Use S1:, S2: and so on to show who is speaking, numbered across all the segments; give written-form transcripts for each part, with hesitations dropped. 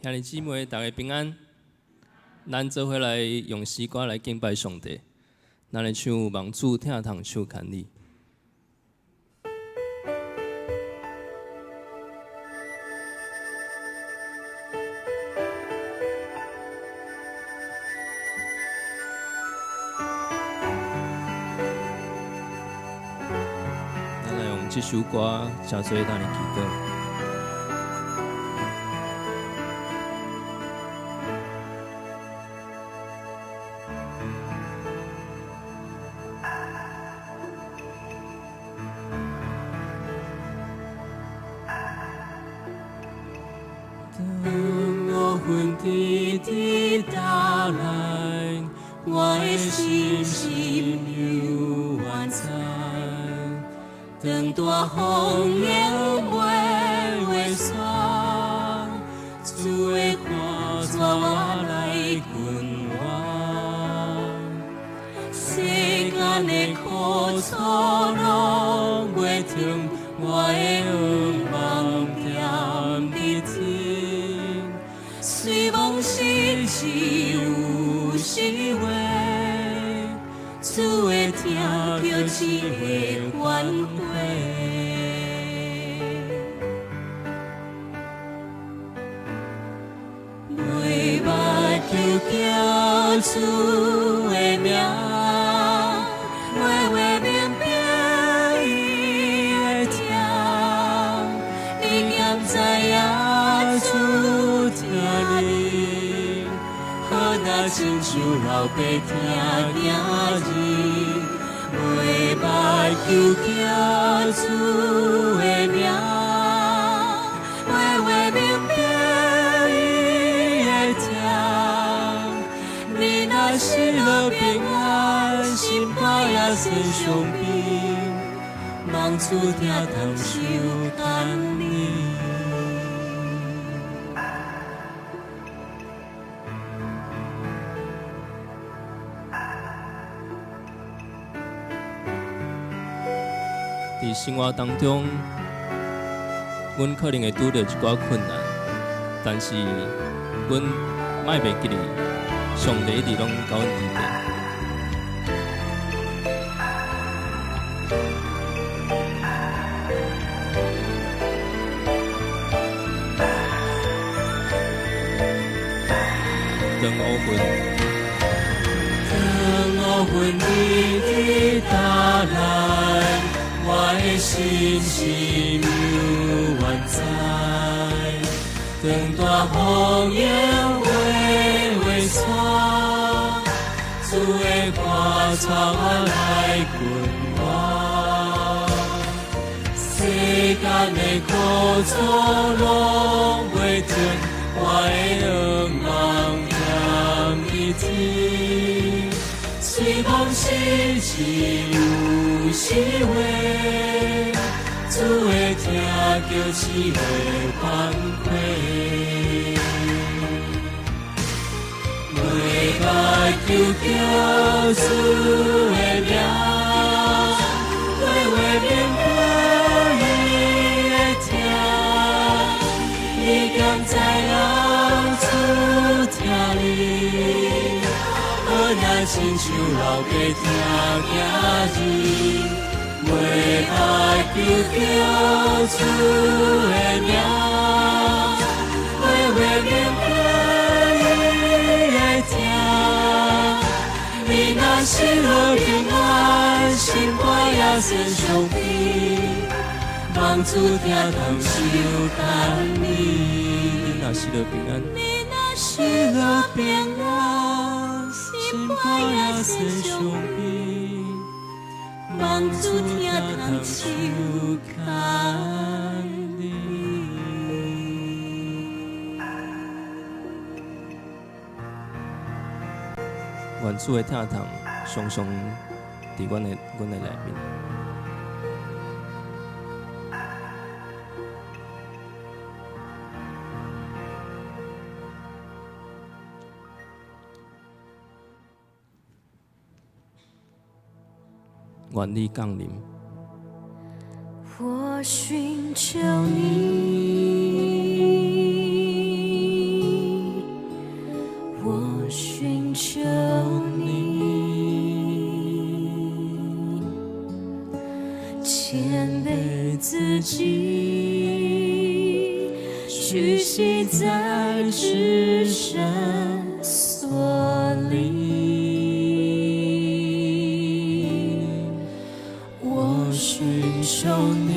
S1: 兄弟姊妹，大家平安。咱做伙來用詩歌來敬拜上帝。咱來唱《望主疼痛手牽你》。咱來用這首歌，成做咱的祈禱。當烏雲直直打來，我的心心猶原在。當大風湧袂散，主的話帶我來奔往。世間的苦楚攏袂停，我的向望踮佇天。雖罔是只有是話，主的疼叫一个反悔。袂目求叫主的名，话話明白伊的疼，你敢知影主疼你？好若親像老爸疼囝兒，袂目求叫主的名，話話明白伊的疼。你若失落平安，心肝也先傷悲，望主疼痛手牽你。佇生活當中，阮可能會拄著一寡困難，但是阮莫袂記得，上帝一直攏佮阮佇咧。當烏雲，當烏雲直直打來，我的心心猶原在。當大風湧袂散，主的話帶我來奔往。世間的苦楚攏袂停，我的向望踮佇天。雖罔是只有是話，主的疼叫一个反悔。袂目求叫主的名，話話明白伊的疼，你敢知影主疼你？好若親像老爸疼囝兒，袂目求叫主的名，話話明白伊的疼。你若失落平安，心肝也先傷悲，望主疼痛手牽你。你若失落平安，
S2: 你若
S1: 失落平安，心肝也先傷悲，
S2: 望主疼痛手牽
S1: 你。願主的疼痛常常佇阮的內面。願你降臨。
S2: 我尋求你。卑自己，屈膝在至圣所裡。
S1: 我尋求你，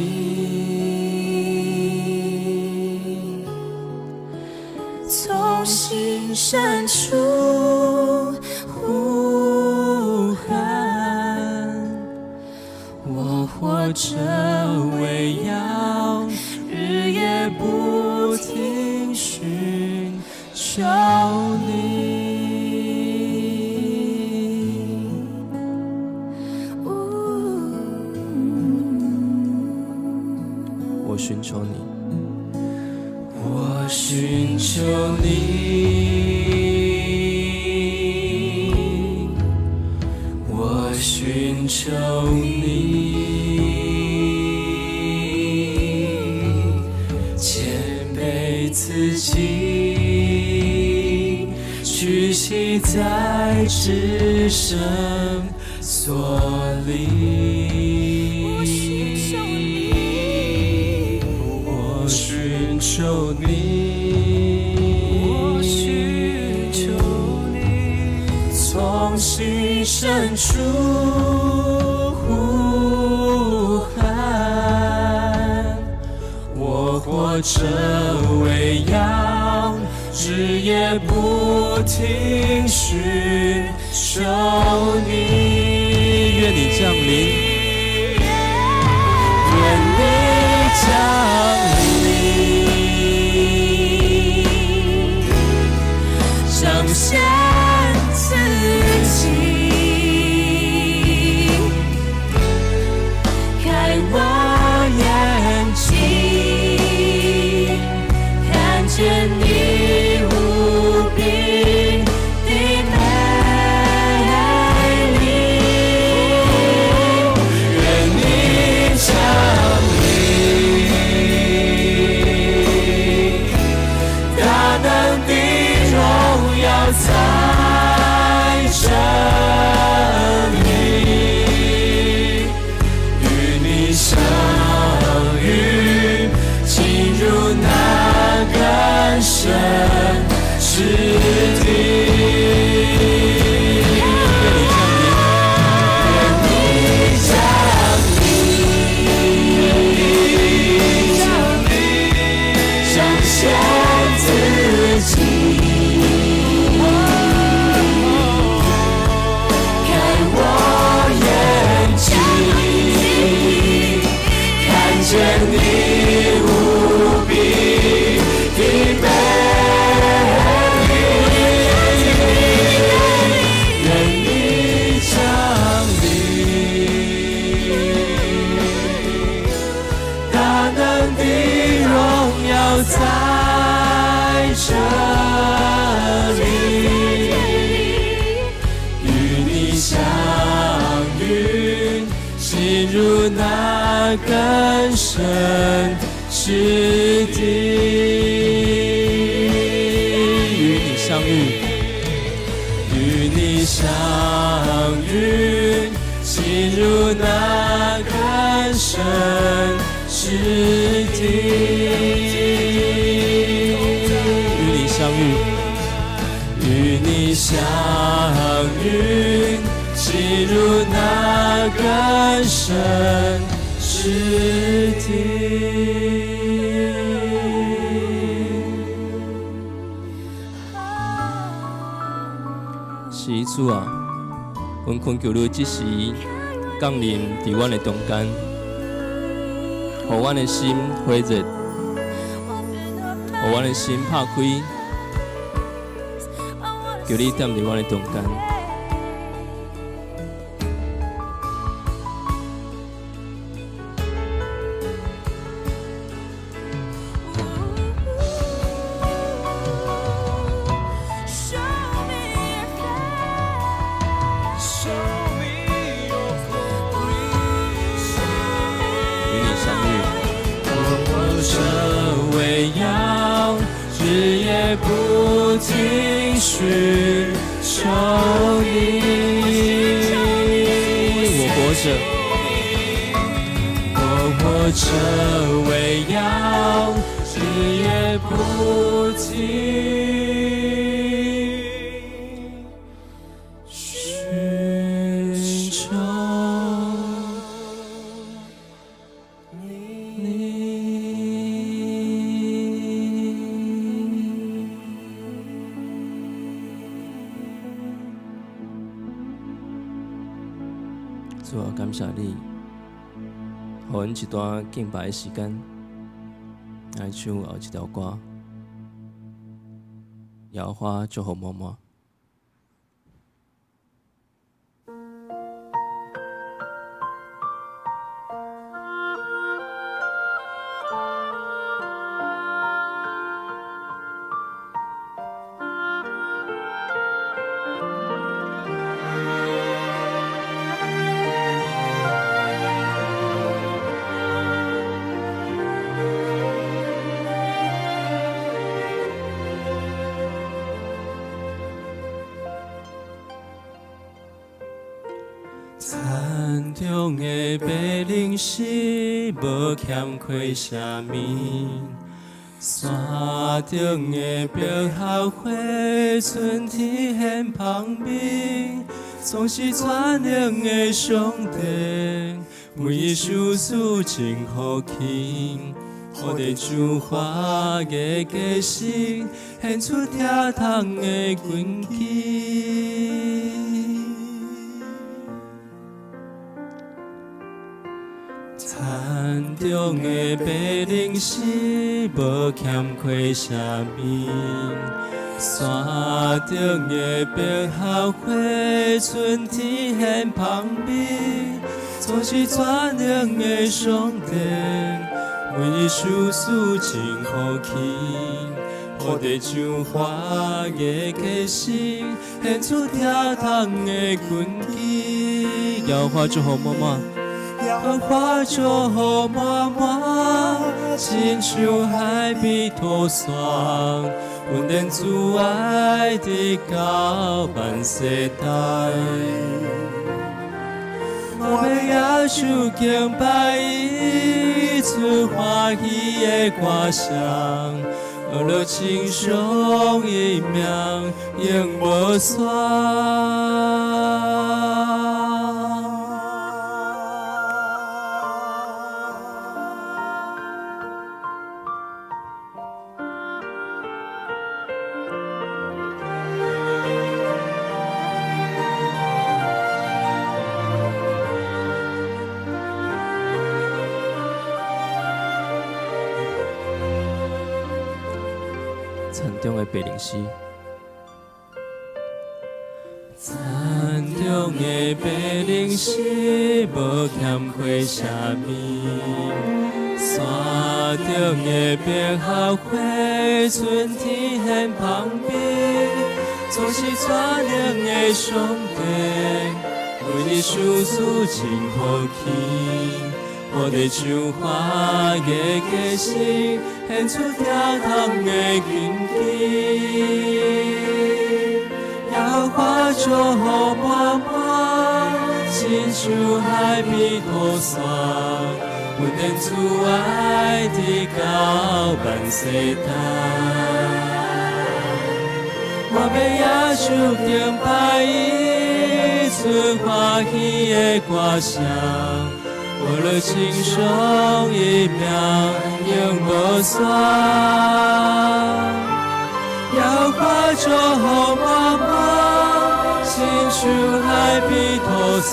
S2: 從心深處呼喊，
S1: 我活著為要日夜不停尋求你。
S2: 嗚。
S1: 我尋求你，我尋求你，我尋求你，謙卑自己，屈膝在至聖所裡。
S2: 我尋求你，
S1: 我尋求你，
S3: 我尋求你，
S1: 從心深處呼喊，我活著為要日夜不停尋求你。願你降臨，願你降臨，
S2: 彰顯自己，開我眼睛，看見你無比的美麗。
S1: 願你降臨，大能的榮耀在這裡，與你相遇，進入那更深之地。願你降臨，願你降臨，降臨，彰顯自己，開我眼睛，看見你無比的美麗。願你降臨，大能的榮耀在這裡，與你相遇，進入那更深之地。與你相遇，與你相遇，進入那更深之地。與你相遇，與你相遇，進入那更深之地。是主啊，阮懇求你這時降臨佇阮的中間，予阮的心火熱，予阮的心拍開，求你踮佇阮的中間。
S2: Show me your face.
S3: Show me your glory.
S1: 與你相遇，我活著為要日夜不停尋求你。我活著，我活著这喂养，日夜不停。寻求你。
S4: 主啊，感謝你，予阮一段敬拜的時間，來唱後一條歌，耶和華祝福滿滿。
S1: 田中的白灵是无欠亏啥物，山顶的百合花春天现芳味，总是全能的上帝，为伊受赐真福气，予地上华的歌声，献出疼痛的根基。田中的白灵是无欠亏啥物，山顶的百合花春天现芳味，总是全能的上帝，为伊受赐真福气，予地上华的歌声，献出疼痛的根基。
S4: 耶和華祝福滿滿。
S1: 耶和華祝福滿滿，親像海邊塗霜，阮的主愛直到萬世代。我欲舉手敬拜伊，出歡喜的歌聲，學了稱頌伊名，永無煞。
S4: 田中的白靈詩，
S1: 田中的白靈詩無欠虧啥物，山頂的百合花春天現芳味，總是全能的上帝，為你受賜真福氣，予地上華的歌聲，獻出疼痛的根基。耶和華祝福滿滿，親像海邊塗霜，阮的主愛直到萬世代。我欲舉手敬拜伊，出歡喜的歌聲，學了稱頌伊名，永無煞。耶和華祝福滿滿，親像海邊塗霜，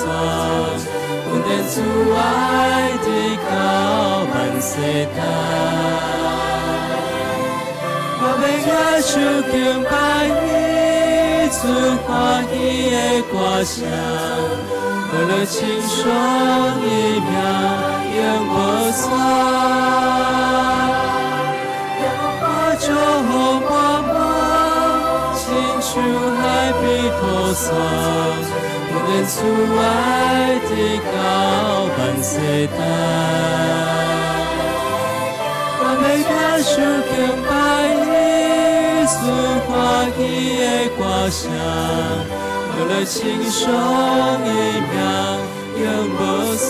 S1: 阮的主愛直到萬世代。我欲舉手敬拜伊，出歡喜的歌聲，學了稱頌伊名，永無煞。耶和華祝福滿滿，親像海邊塗霜，阮的主愛直到萬世代。我欲舉手敬拜伊，出歡喜的歌聲，學了稱頌伊名，永無煞。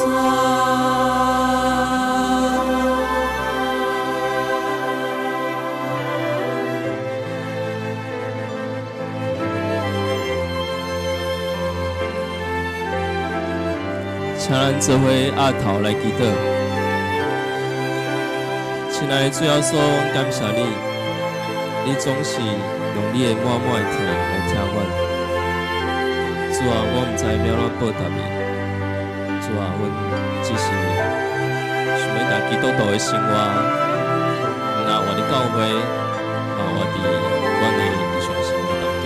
S4: 請咱做伙額頭來祈禱。親愛的主耶穌，感謝你，你總是用你的滿滿的疼來疼阮。主啊，我毋知欲按怎報答你。主啊，阮只是想欲共基督徒的生活，毋但活佇教會，嘛活佇阮的日常生活當中。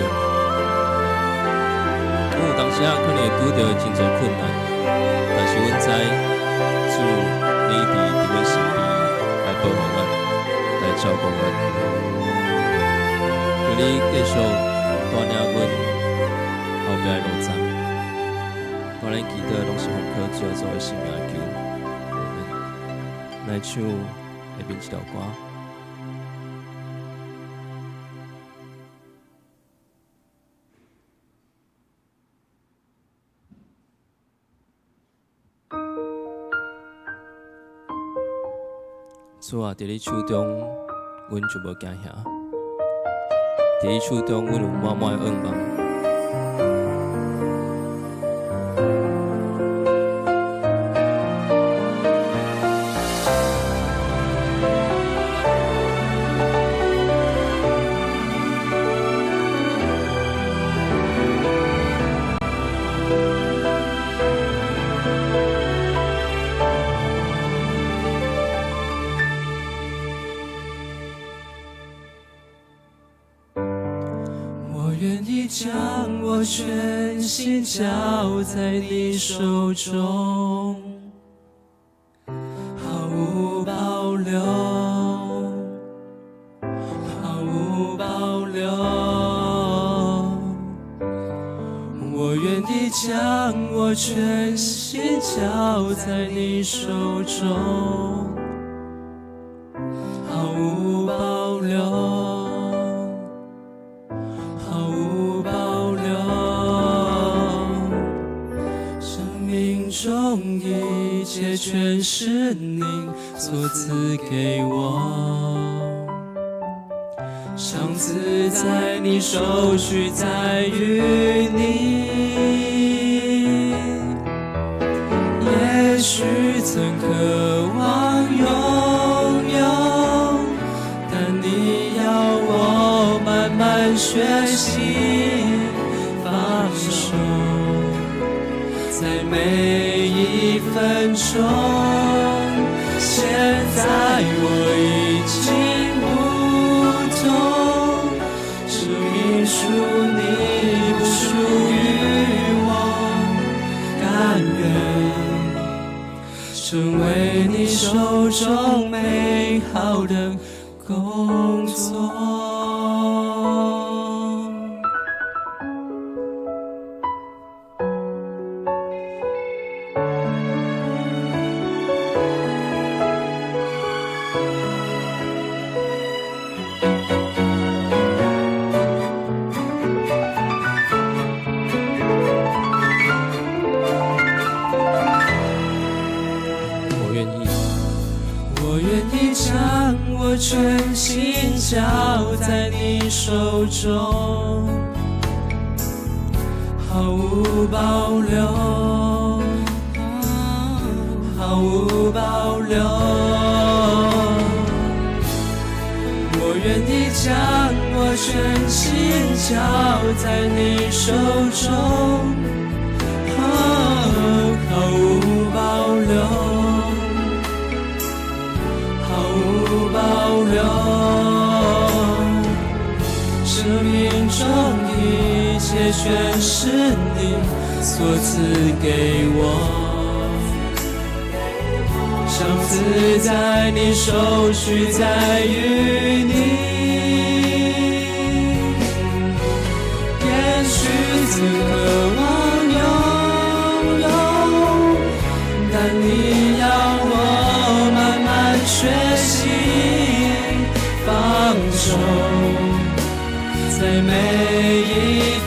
S4: 阮有當時仔可能會拄著真濟困難，但是阮知主你一直佇阮身邊來保護阮，來照顧阮。求你繼續帶領阮後壁的路程。我咱祈禱攏是奉靠主耶穌的聖名求，來唱下面這條歌。主啊，佇你手中，阮就無驚嚇；佇你手中，阮有滿滿的盼望。
S1: 我願意將我全心交在你手中，毫無保留，毫無保留。我願意將我全心交在你手中，毫無保留。毫無保留，生命中一切全是你所賜給我，賞賜在你手，許在於你。也許曾渴望擁有，但你要我慢慢學習放手，在每一分鐘。現在我已經不同，生命屬你，不屬於我，甘願成為你手中美好的工作。
S4: 我願意，
S1: 我願意將我全心交在你手中，毫無保留，毫無保留。我願意將我全心交在你手中，毫無保留。毫無保留，生命中一切全是你所賜給我，賞賜在你手，許在於你。也許曾渴望擁有，但你要我慢慢學習放手，在每一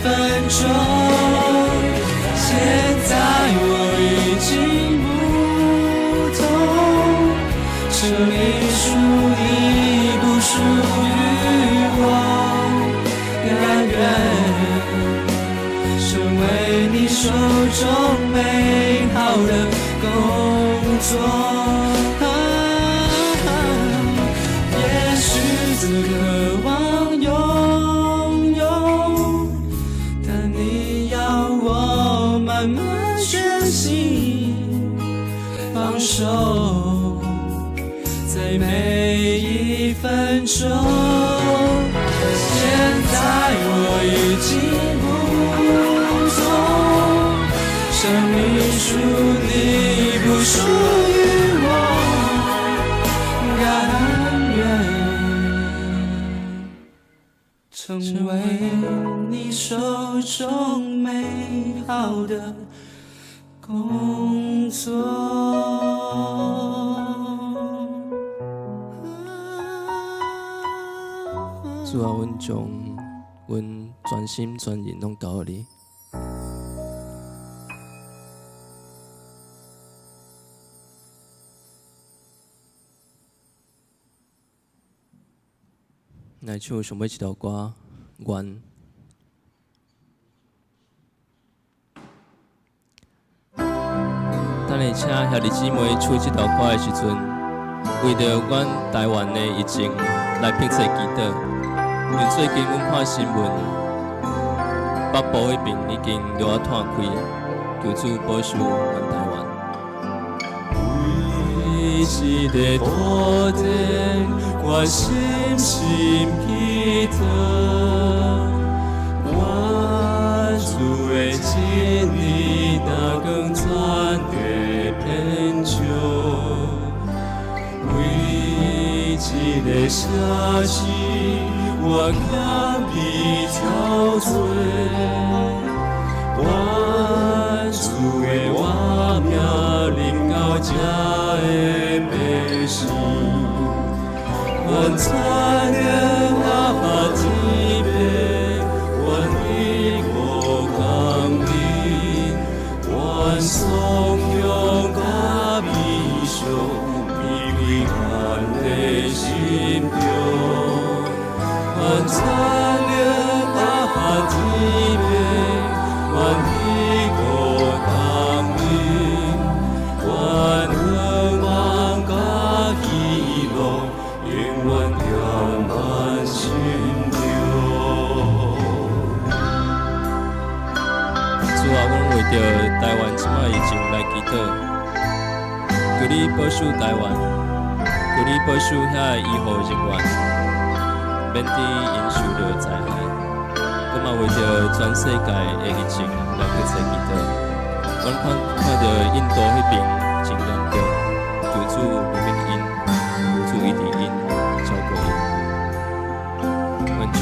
S1: 分鐘。現在我已經不同，生命屬你，不屬於我，甘願成為你手中美好的工作。也許只渴望擁有，但你要我慢慢學習放手，在每一分鐘。現在我已經不同，生命屬你，不屬於我，甘願成為你手中美好的工作。
S4: 主啊，阮將阮全心全意攏交予你。來唱上尾一條歌，願。等下請兄弟姊妹唱這條歌的時陣，為著阮台灣的疫情來迫切祈禱。因為最近阮看新聞，北部彼邊已經著愛斷開，求主保守咱台灣。為一个土地，我深深祈禱，願主的旨意若光全地遍照，為一个城市，我谦卑憔悴，願主的活命臨到這的百姓，願傳揚阿爸天父，願與我同臨，願頌揚佮悲傷離開咱的心中。願傳揚阿爸天父，願與我同臨，願向望佮喜樂永遠充滿心中。主啊，阮為著台灣這擺疫情來祈禱，求你保守台灣，求你保守遐个醫護人員，免致𪜶受著災害。閣嘛為著全世界的疫情來迫切祈禱。阮看看著印度彼邊真嚴重，求主憐憫𪜶，求主醫治𪜶，照顧𪜶。阮將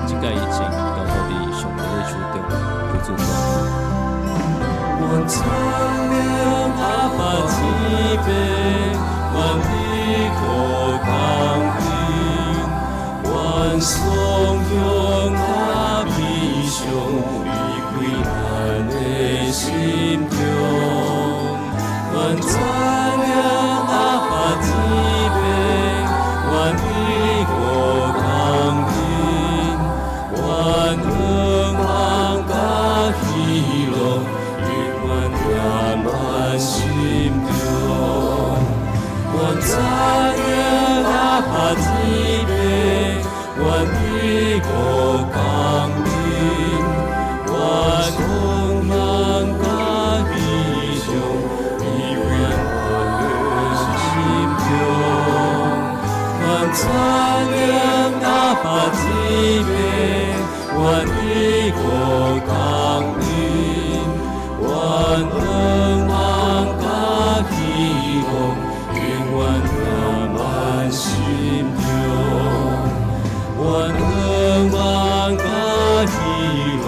S4: 這個疫情交託佇上帝的手中，求主帶領。
S1: 願傳揚阿爸天父，願與我同臨，願頌揚佮悲傷離開咱的心中，願傳揚阿爸天父，願與我同臨，願向望佮喜樂永遠充滿心中，願傳揚阿爸天父，願與我同臨，願向望佮悲傷永遠的心中，願傳揚阿爸天父，願與我同臨，願向望佮喜樂永遠充滿心中，願向望佮喜樂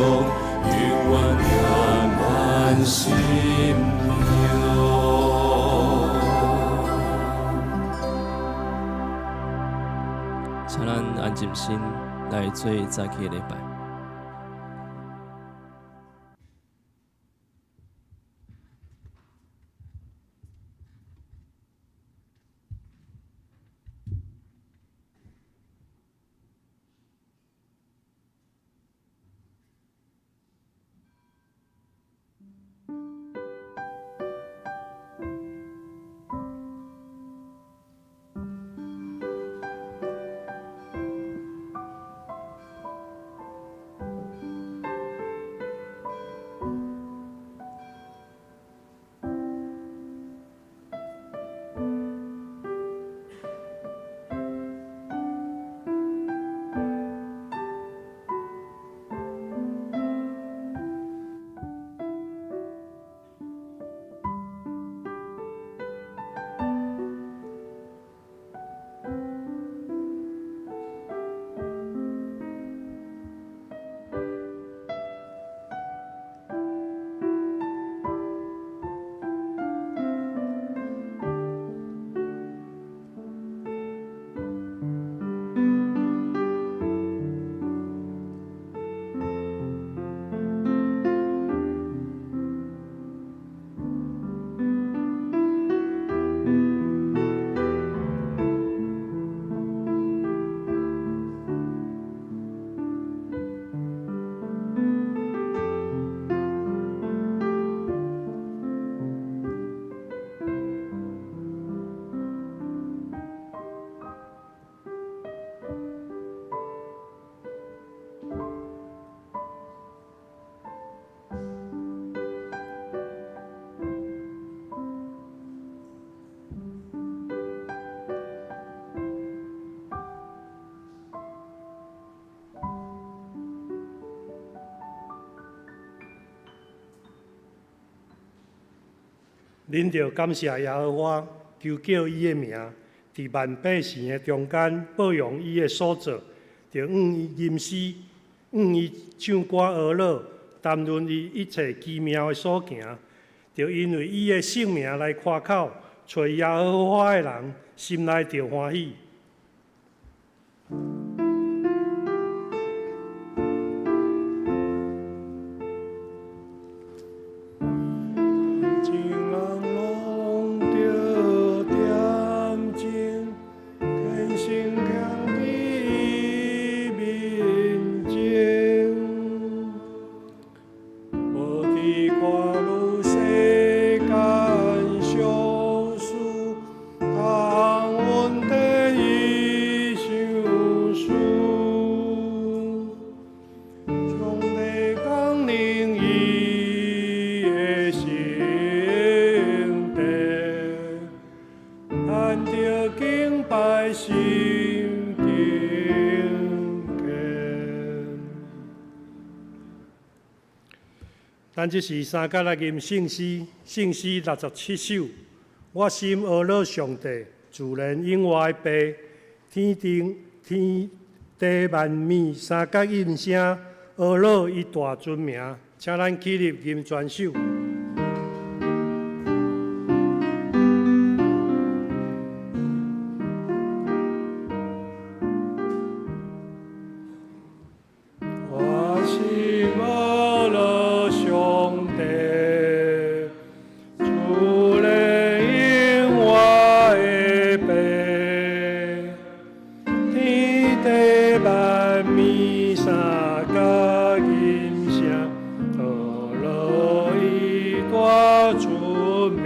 S1: 永遠充滿心中。
S4: 請咱安靜心來做早起的禮拜。
S5: 恁著感謝耶和華，求叫伊的名，佇萬百姓的中間報揚伊的所做，著向伊吟詩，向伊唱歌呵樂，談論伊一切奇妙的所行，著因為伊的聖名來誇口，揣耶和華的人心內著歡喜。眾人攏著恬靜，虔誠徛佇伊面前，無佇看汝世間上事，通穩定伊相思。上帝降臨伊的聖殿，咱著敬拜心敬虔。咱這時三甲來吟聖詩，聖詩67首。我心呵樂上帝，自然永活的父，天頂天地萬物三甲應聲，呵樂伊大尊名。請咱起立吟全首。我心呵樂上帝，自然永活的父，天地萬物三甲應聲，呵樂伊大尊名。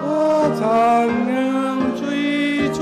S5: 我讚揚水泉。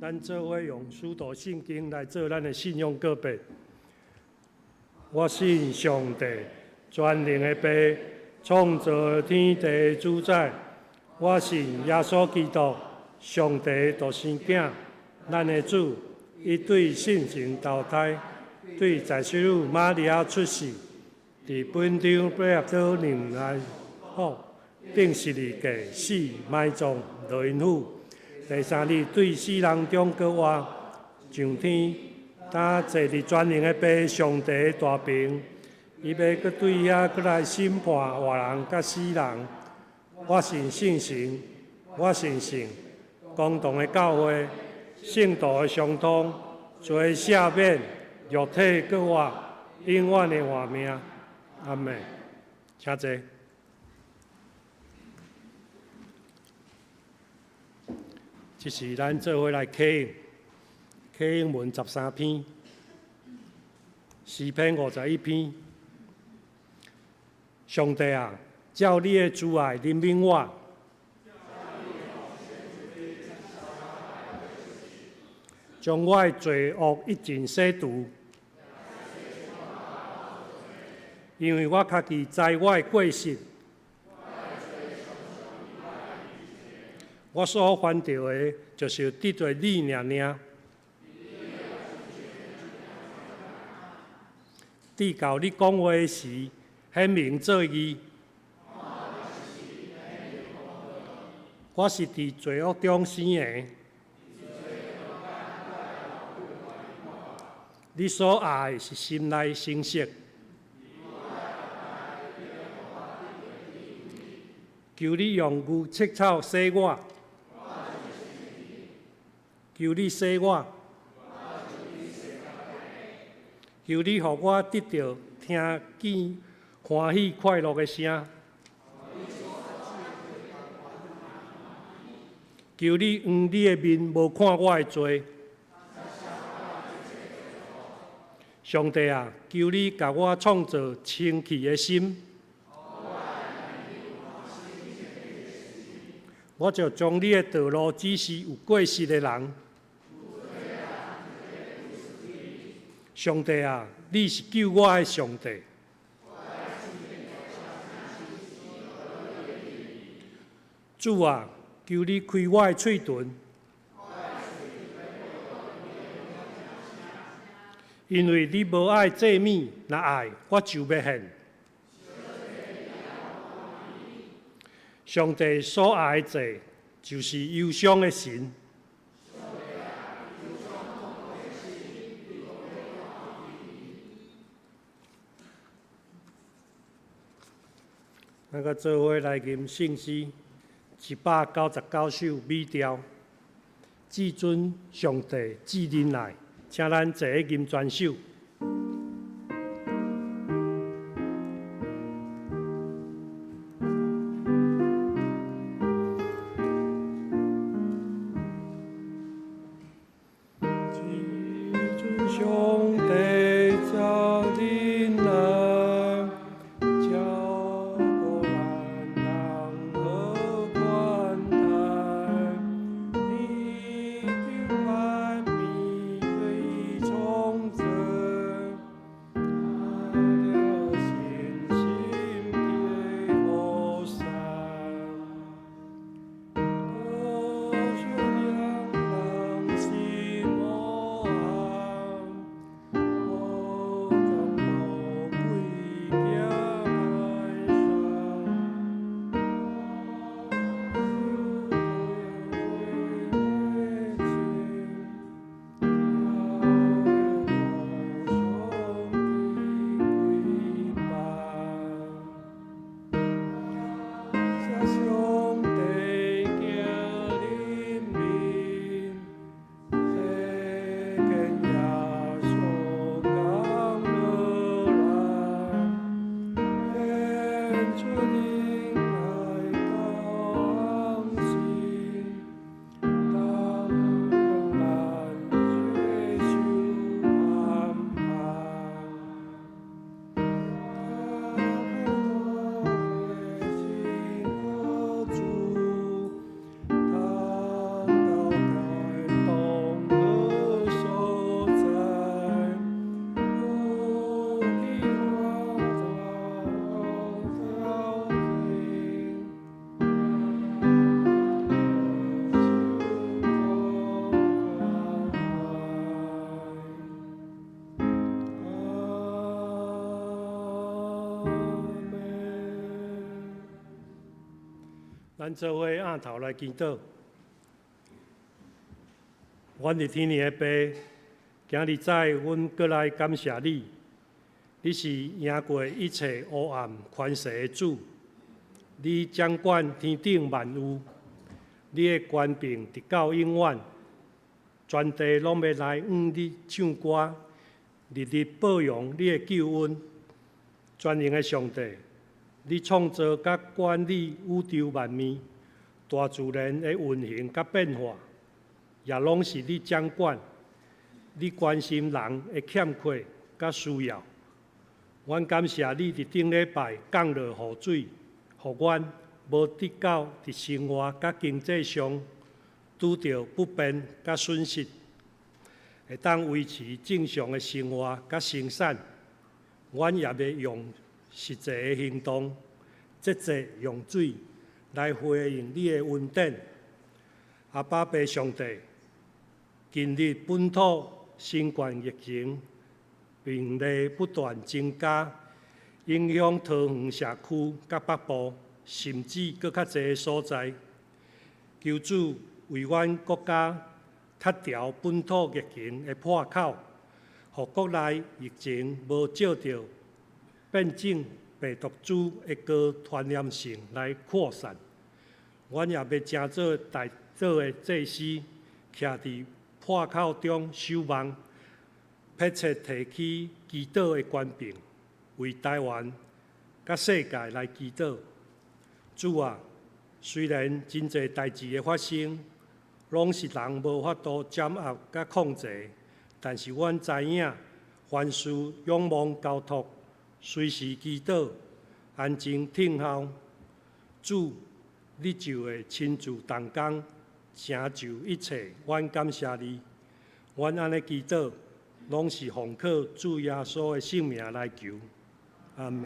S5: 咱做伙用使徒信經來做咱的信仰告白。我信上帝，全能的父，創造天地的主宰。我信耶穌基督，上帝的獨生囝，咱的主。伊對聖神投胎，對在聖女瑪利亞出世，佇本張彼拉多任內，釘十字架死埋葬落陰府。第三日對死人中閣活，上天，擔坐佇全能的父上帝的大爿，伊欲閣對遐閣來審判活人佮死人。我信聖神，我信聖公同的教會，聖徒的相通，罪赦免，肉體閣活，永遠的活命。阿們，請坐。這是咱做伙來啟應，啟應文13篇，詩篇51篇。上帝啊，照你的慈愛憐憫我，將我的罪惡一盡洗除，因為我家己知我的過失，我所犯著的，就是得罪你爾爾。直到你講話的時，顯明做義。我是佇罪惡中生的。你所愛的是心內誠實。求你用牛切草洗我，求你洗我，求你予我得著聽見歡喜快樂的聲。求你用你的面無看我的罪。上帝啊，求你共我創造清氣的心。我就將你的道路指示有過失的人。上帝啊，你是救我的上帝。主啊，求你開我的喙唇，因為你無愛祭物，若愛我就欲獻。上帝所愛的祭，就是憂傷的神。咱閣做伙來吟聖詩199首美調，至尊上帝至忍耐，請咱齊吟全首。至尊上帝這忍耐，照顧咱人好款待，天頂萬物的創造，他了信心的雨傘，多少兩人心無暗，無甘無貴行歹山。上帝行忍面，世間耶穌降落來，顯出忍愛到永生，擔當咱罪受安排。他的真可主，當到該當何所在？何其光照天，阿們。咱做伙仰頭來祈禱。阮佇天的父，今日早阮閣來感謝你，你是贏過一切黑暗權勢的主，你掌管天頂萬有，你的權柄直到永遠，全全地攏欲來向你唱歌，日日報揚你的救恩。全能的上帝，你創造佮管理宇宙萬物，大自然的運行佮變化，也攏是你掌管。你關心人的欠缺佮需要。阮感謝你佇頂禮拜降落雨水，予阮無得到佇生活佮經濟上拄著不便佮損失，會當維持正常的生活佮生產。阮也欲用實際的行動，節制用水來回應你的恩典。阿爸父上帝，近日本土新冠疫情病例不斷增加，影響桃園社區佮北部，甚至閣較濟的所在。求主為阮國家拆掉本土疫情的破口，予國內疫情無借著變種病毒株的高傳染性來擴散。阮也欲成做代禱的祭司，徛佇破口中守望，迫切提起祈禱的權柄，為台灣佮世界來祈禱。主啊，雖然真濟代誌的發生，攏是人無法度掌握佮控制，但是阮知影，凡事仰望交託，隨時祈禱，安靜等候，主，你就會親自動工，成就一切。阮感謝你，阮按呢祈禱，攏是奉靠主耶穌的聖名來求。阿門。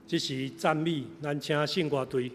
S5: 這是讚美，咱請聖歌隊。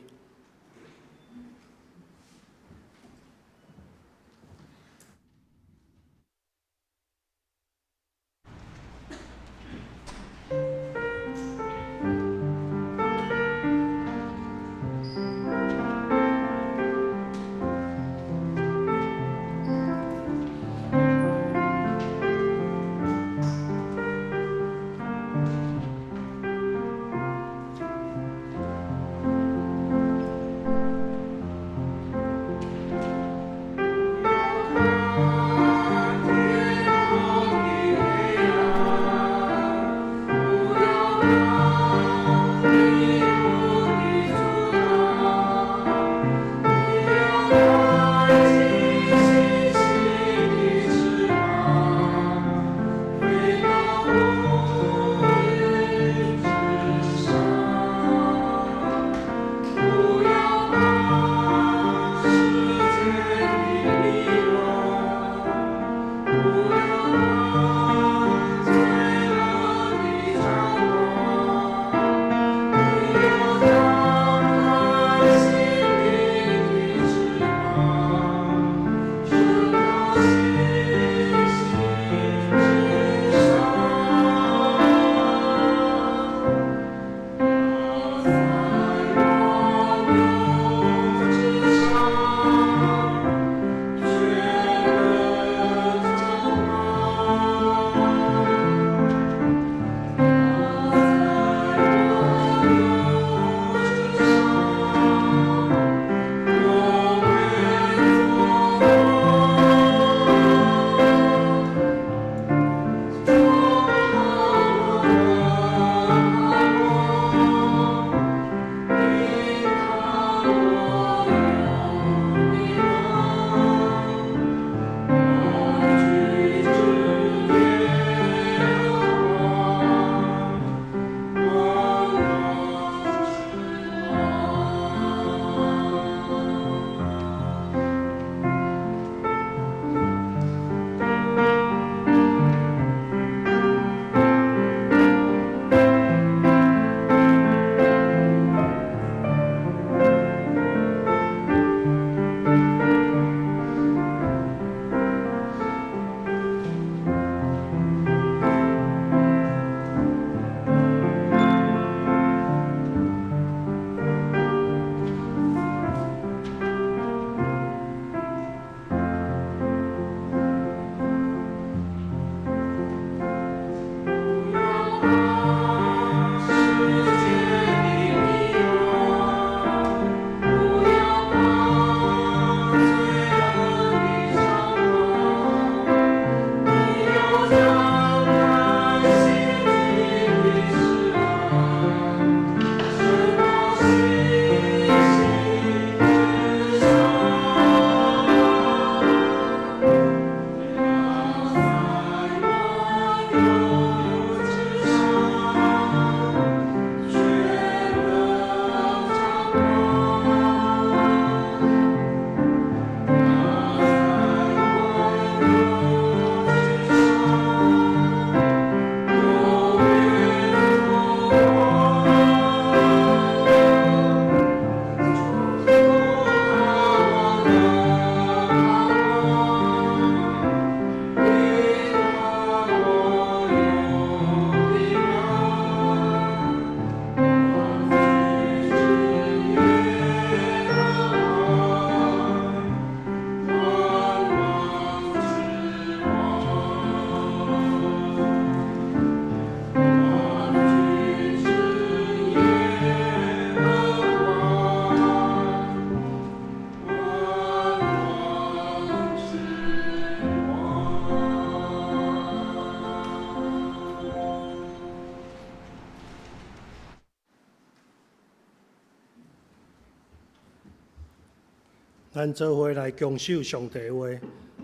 S5: 咱做伙來恭守上帝話，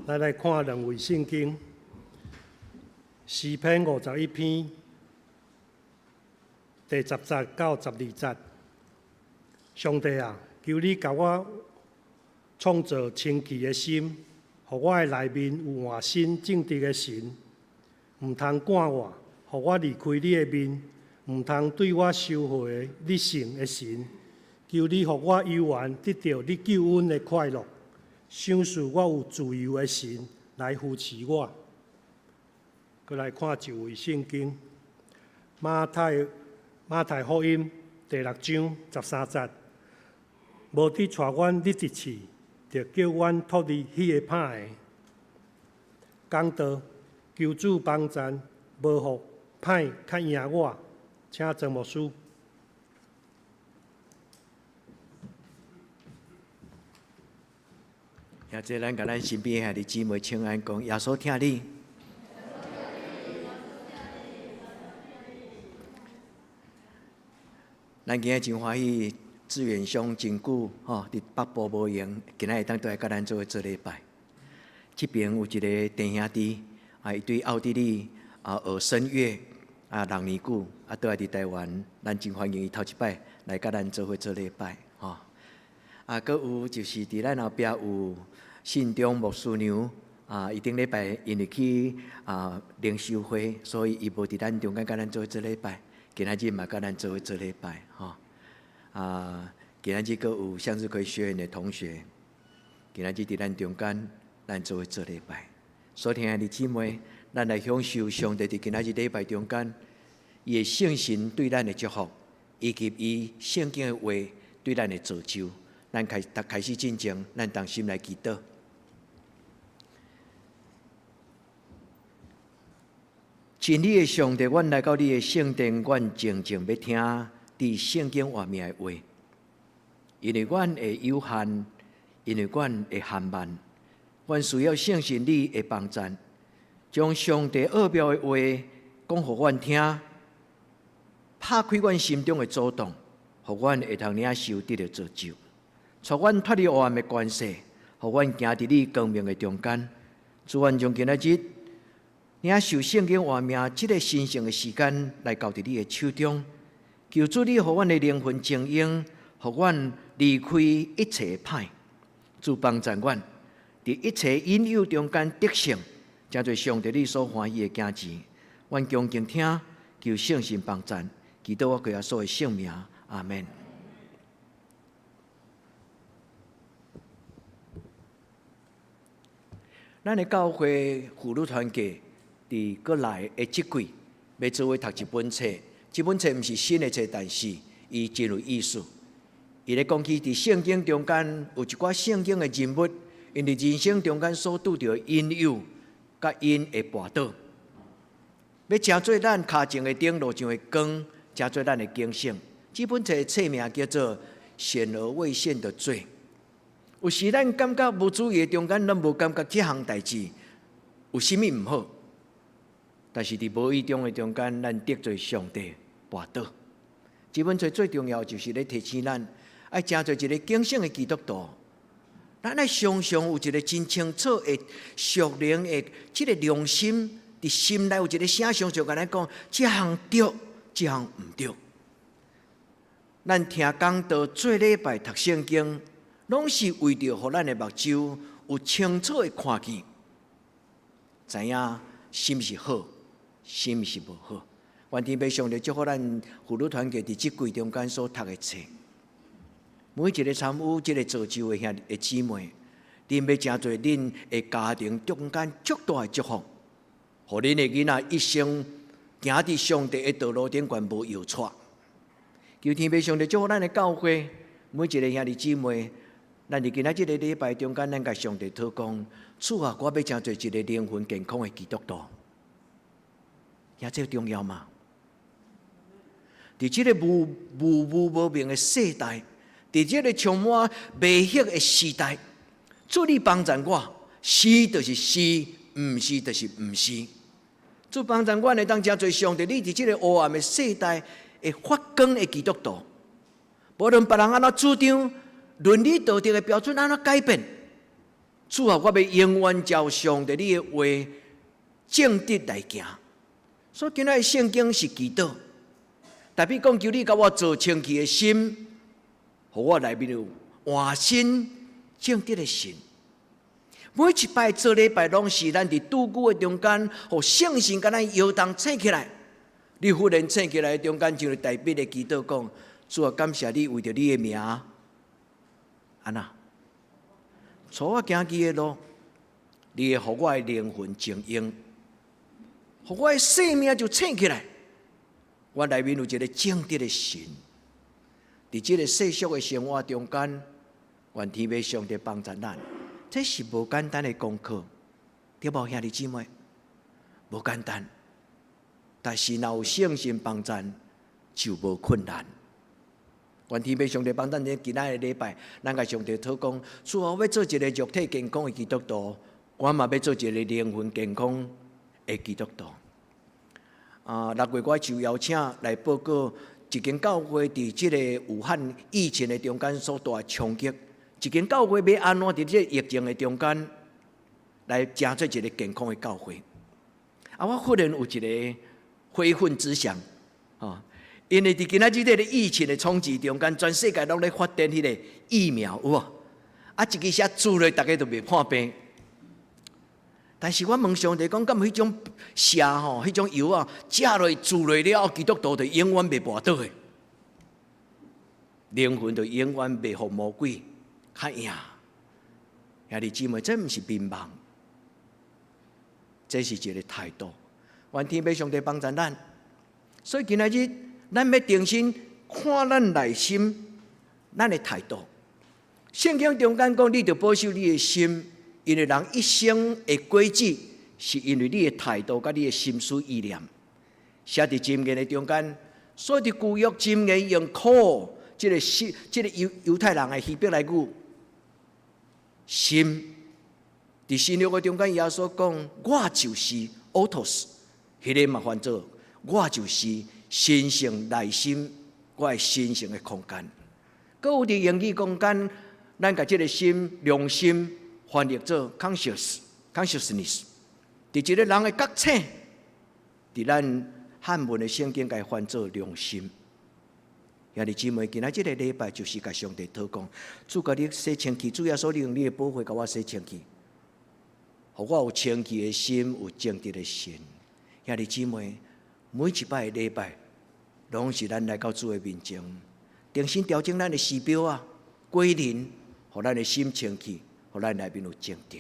S5: 咱來看兩位聖經，詩篇51篇第10節到12節。上帝啊，求你共我創造清潔的心，予我的內面有換新正直的神。毋通趕我，予我離開你的面，毋通對我收回你聖的神。求你予我猶原得著你救恩的快樂，賞賜我有自由的神來扶持我。閣來看一位聖經，馬太福音第6章13節，無得帶阮入直試，著救阮脫離彼个歹的。講道，求主幫贊，無予歹較贏我，請曾牧師。
S6: 兄弟，咱共咱身邊兄弟姊妹請安講，耶穌疼你。咱今日真歡喜，志遠兄真久吼，佇北部無閒，今仔日會當倒來佮咱做伙做禮拜。這邊有一个弟兄弟，啊，伊對奧地利啊學聲樂啊6年久，啊，倒來佇台灣，咱真歡迎伊頭一擺來佮咱做伙做禮拜，吼。啊，閣有就是佇咱後壁有信中牧師娘，啊，伊頂禮拜因為去啊靈修會，所以伊無佇咱中間佮咱做伙做禮拜。今仔日嘛佮咱做伙做禮拜，吼。啊，今仔日閣有向日葵學院的同學，今仔日佇咱中間，咱做伙做禮拜。所聽的姊妹，咱來享受上帝佇今仔日禮拜中間，伊的聖神對咱的祝福，以及伊聖經的話對咱的造就。咱開始進前，咱同心來祈禱。真理的上帝，阮來到你的聖殿，阮靜靜欲聽佇聖經外面的話，因為阮的有限，因為阮的含慢，阮需要聖神你的幫贊，將上帝奧妙的話講予阮聽，拍開阮心中的阻擋，予阮會通領受得著造就。帶阮脫離黑暗的權勢，予阮行佇你光明的中間。主，阮將今仔日領受聖經活命這个神聖的時間，來交佇你的手中。求主你予阮的靈魂精英，予阮離開一切歹。主幫助阮，佇一切引誘中間得勝，成做上帝你所歡喜的囝兒。阮恭敬聽，求聖神幫贊，祈禱我歸耶穌的聖名，阿們。咱的教會婦女團契佇閣來的這季，欲做伙讀一本冊。這本冊毋是新的冊，但是伊真有意思。伊咧講起佇聖經中間有一寡聖經的人物，𪜶佇人生中間所拄著的引誘，佮𪜶會跋倒，欲成做咱跤前的燈，路上的光，成做咱的警醒。這本冊的冊名叫做《顯而未顯的罪》。有時咱感覺無注意的中間，咱無感覺這項代誌有啥物毋好，但是佇無意中的中間，咱得罪上帝，跋倒。這本冊最重要就是咧提醒咱，愛成做一个警醒的基督徒。咱愛常常有一个真清楚的屬靈的這个良心，佇心內有一个聲，常常共咱講：這項對，這項毋對。咱聽講道做禮拜讀聖經，攏是為著予咱的目睭有清楚的看見，知影啥物是好，啥物是無好。願天父上帝祝福咱婦女團契佇這季中間所讀的冊，每一个參與這个造就的兄弟姊妹，恁欲成做恁的家庭中間足大的祝福，予恁的囡仔一生行佇上帝的道路頂懸無搖掣。求天父上帝祝福咱的教會，每一个兄弟姊妹。咱佇今仔這个禮拜中間，咱共上帝禱告，主啊，我欲成做一个靈魂健康的基督徒，遐這重要嗎？佇這个無明的世代，佇這个充滿迷惑的時代，主你幫助我，是就是是，毋是就是毋是。主幫助我會當成做上帝，你佇這个黑暗的世代會發光的基督徒，無論別人按怎主張。倫理道德的標準按怎改變？主啊，我欲永遠照上帝你的話正直來行。所以今仔日聖經是祈禱，代表講求你共我造清氣的心，予我內面有換新正直的心。每一擺做禮拜，攏是咱佇拄久的中間，予聖神共咱搖動醒起來。你忽然醒起來中間，就代表的祈禱講：主啊，感謝你為著你的名，按怎？帶我行義的路，你會予我的靈魂晶瑩，予我的生命就醒起來。我內面有一个正直的神，佇這个世俗的生活中間，願天父上帝幫助咱。這是無簡單的功課，對無兄弟姊妹？無簡單，但是若有聖神幫助，就無困難。願天父上帝幫咱，今仔日禮拜，咱共上帝禱講：主啊，我欲做一个肉體健康的基督徒，我嘛欲做一个靈魂健康的基督徒。啊，6月我受邀請來報告一間教會佇這个武漢疫情的中間所帶的衝擊，一間教會欲按怎佇這个疫情的中間來成做一个健康的教會。啊，我忽然有一个非分之想，啊。因為佇今仔日這个疫情的衝擊中間，全世界攏咧發展彼个疫苗，有無？啊，一支射注落，逐家就袂破病。但是我問上帝講，敢有彼種射吼，彼種藥啊，食落注落了後，基督徒就永遠袂跋倒的，靈魂就永遠袂予魔鬼較贏。兄弟姊妹，這毋是迷茫，這是一个態度。願天父上帝幫助咱，所以今仔日，咱欲重新看咱內心，咱的態度。聖經中間講，你著保守你的心，因為人一生的軌跡，是因為你的態度佮你的心思意念。寫佇箴言的中間，所以佇舊約箴言用苦，這个心，這个猶太人的希伯來語，心。佇新約的中間，耶穌講，我就是 autos，彼个嘛翻做我就是。神聖內心，我的神聖的空間。閣有佇英語空間，咱共這个心、良心翻譯做 conscious、consciousness。佇一个人的覺醒，佇咱漢文的聖經共伊翻做良心。兄弟姊妹，今仔這个禮拜就是共上帝禱告，主共你洗清氣，主耶穌，你用你的寶血共我洗清氣，予我有清氣的心，有正直的心。兄弟姊妹，每一擺的禮拜，攏是咱來到主的面前，重新調整咱的時標啊，歸零，予咱的心清氣，予咱內面有正直。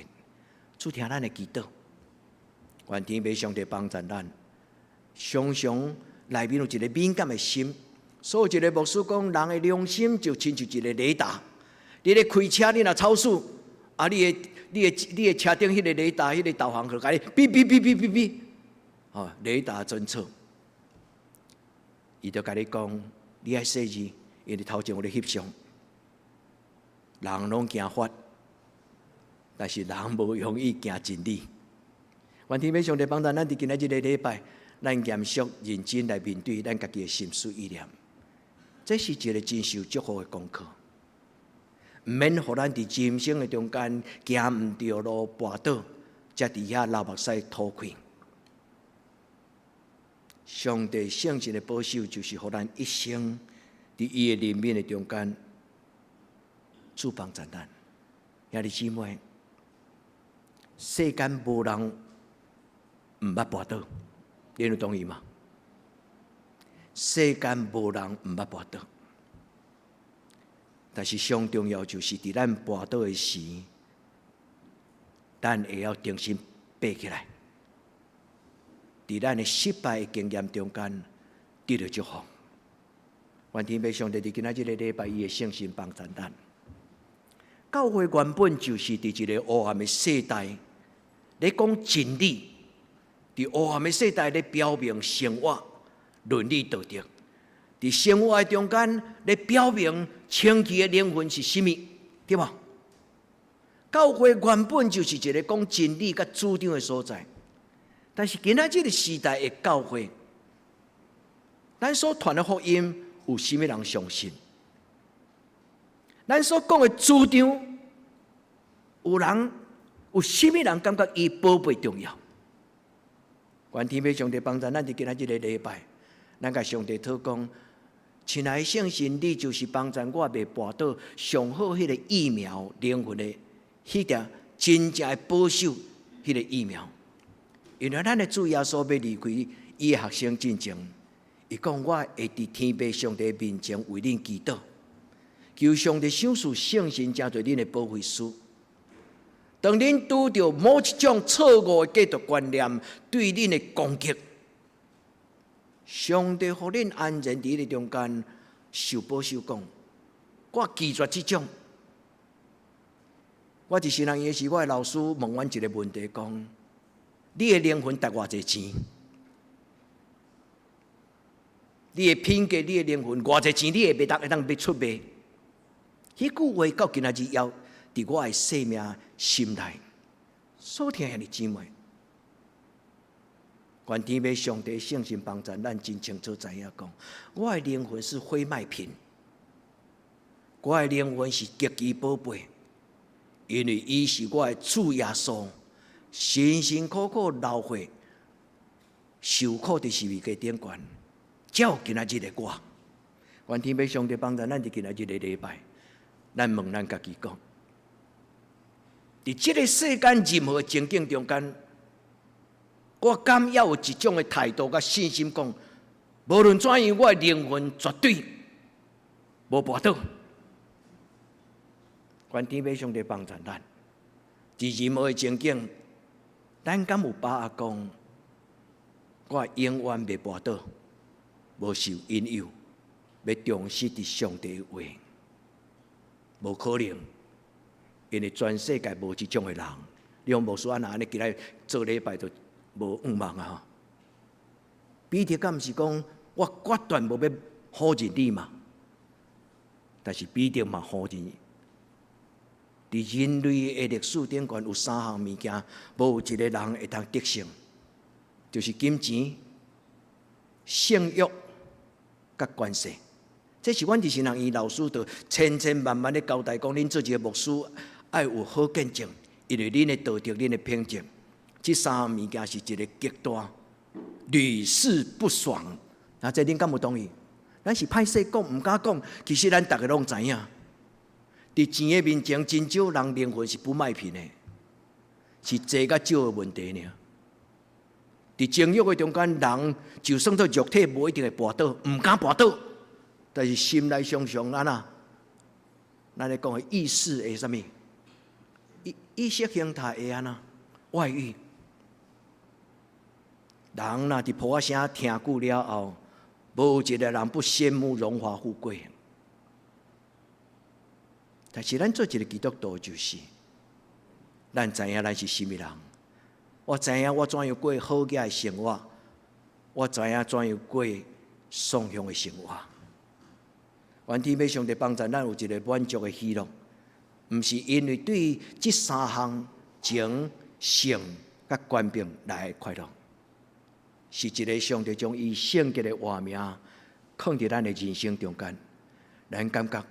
S6: 主聽咱的祈禱，願天父上帝幫助咱，常常內面有一个敏感的心。所以一个牧師講，人的良心就親像一个雷達。你咧開車，你若超速，啊，你的車頂彼个雷達、彼个導航會共你嗶嗶嗶嗶嗶嗶，哦，雷達偵測，伊就共你講，你愛細膩，因為頭前有咧翕相。人攏驚罰，但是人無容易驚真理。願天父上帝幫助咱，佇今仔這个禮拜，咱嚴肅認真來面對咱家己的心思意念。這是一个真受祝福的功課，毋免予咱佇人生的中間行毋著路跋倒，才佇遐流目屎吐氣。上帝聖神的保守，就是予咱一生佇伊的憐憫的中間，主幫助咱。兄弟姊妹，世間無人毋捌跋倒，你有同意嗎？世間無人毋捌跋倒，但是上重要就是佇咱跋倒的時，咱會曉重新爬起來。佇咱的失敗經驗中間得著祝福。願天父上帝佇今仔這个禮拜，伊的聖神幫助咱。教會原本就是佇一个黑暗的世代，咧講真理，佇黑暗的世代咧表明生活倫理道德，佇生活的中間咧表明清氣的靈魂是啥物，對無？教會原本就是一个講真理佮主張的所在，但是今仔這个時代的教會，咱所傳的福音有啥物人相信？咱所講的主張，有人有啥物人感覺伊寶貝重要？願天父上帝幫助咱，佇今仔這個禮拜，咱共上帝禱講：親愛的聖神，你就是幫助我袂跋倒上好彼个疫苗，靈魂的彼條真正的保守彼个疫苗。因為咱的主耶穌欲離開伊的學生進前，伊講我會佇天父上帝面前為恁祈禱，求上帝賞賜聖神成做恁的保惠師。當恁拄著某一種錯誤的價值觀念對恁的攻擊，上帝予恁安然佇彼个中間受保守，講我拒絕這種。我佇神學院時，我的老師問阮一个問題，講：你的靈魂值偌濟錢？你的品格、你的靈魂偌濟錢？你會袂當會當欲出賣？彼句話到今仔日猶佇我的生命心內。所聽兄弟姊妹，願天父上帝聖神幫助咱真清楚知影講，我的靈魂是非賣品，我的靈魂是極其寶貝，因為伊是我的主耶穌，辛辛苦苦流血，受苦佇十字架頂懸，才有今仔日的我。願天父上帝幫助咱佇今仔日的禮拜，咱問咱家己講，佇這个世間任何情境中間，我敢猶有一種的態度佮信心講，無論怎樣，我的靈魂絕對無跋倒。願天父上帝幫助咱，佇任何的情境，咱敢有把握講，我永遠袂跋倒，無受引誘，欲忠實佇上帝的話，無可能，因為全世界無這種的人。你講牧師按怎按呢今仔做禮拜就無願望啊？彼得敢毋是講我決斷無欲否認你嘛？但是彼得嘛否認。佇人類的歷史頂懸有三項物件，無一个人會當得勝，就是金錢、性欲、佮權勢。這是阮佇神學院老師就千千萬萬咧交代講，恁做一个牧師愛有好見證，因為恁的道德、恁的品質，這三項物件是一个極大屢試不爽。啊，這恁敢有同意？咱是歹勢講，毋敢講，其實咱逐个攏知影。佇錢的面前，真少人靈魂是不賣品的，是濟佮少的問題爾。佇情欲的中間，人就算做肉體，無一定會跋倒，毋敢跋倒，但是心內常常按怎？咱咧講的意識會啥物？意識形態會按怎？外遇。人若佇噗仔聲聽久了後，無一个人不羨慕榮華富貴。但是咱做一个基督徒，就是咱知影咱是啥物人。我知影我怎樣過好額的生活，我知影怎樣過喪向的生活。願天父上帝幫助咱有一个滿足的喜樂，毋是因為對這三項情、性佮權柄來的快樂，是一个上帝將伊聖潔的活名囥佇咱的人生中間，咱感覺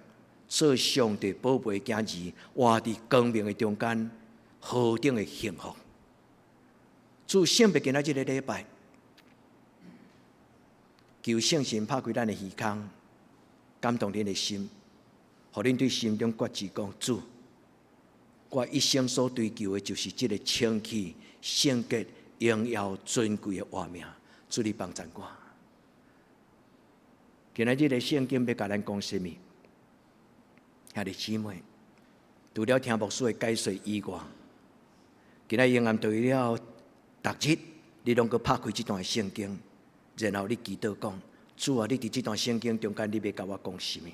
S6: 做上帝寶貝囝兒，活佇光明的中間，何等的幸福！主聖別今仔這个禮拜，求聖神拍開咱的耳孔，感動恁的心，予恁對心中決志講：主，我一生所追求的就是這个清氣、聖潔、榮耀、尊貴的活命。主你幫贊我。今仔日的聖經欲共咱講啥物？兄弟姊妹，除了聽牧師的解說以外，今仔永遠對了，逐日你攏閣拍開這段聖經，然後你祈禱講：主啊，你佇這段聖經中間，你欲共我講啥物？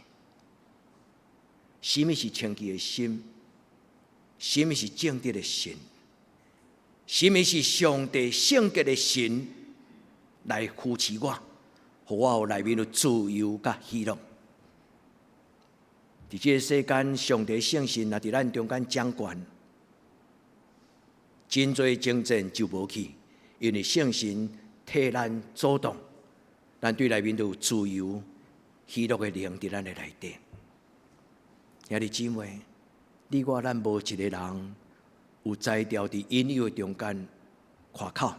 S6: 啥物是清氣的心？啥物是正直的神？啥物是上帝聖潔的神來扶持我，予我有內面有自由佮喜樂？佇這个世間，上帝聖神若佇咱中間掌權，真濟爭戰就無去，因為聖神替咱阻擋，咱對內面都有自由、喜樂的靈佇咱的內底。兄弟姊妹，你我咱無一个人有才調佇引誘的中間誇口，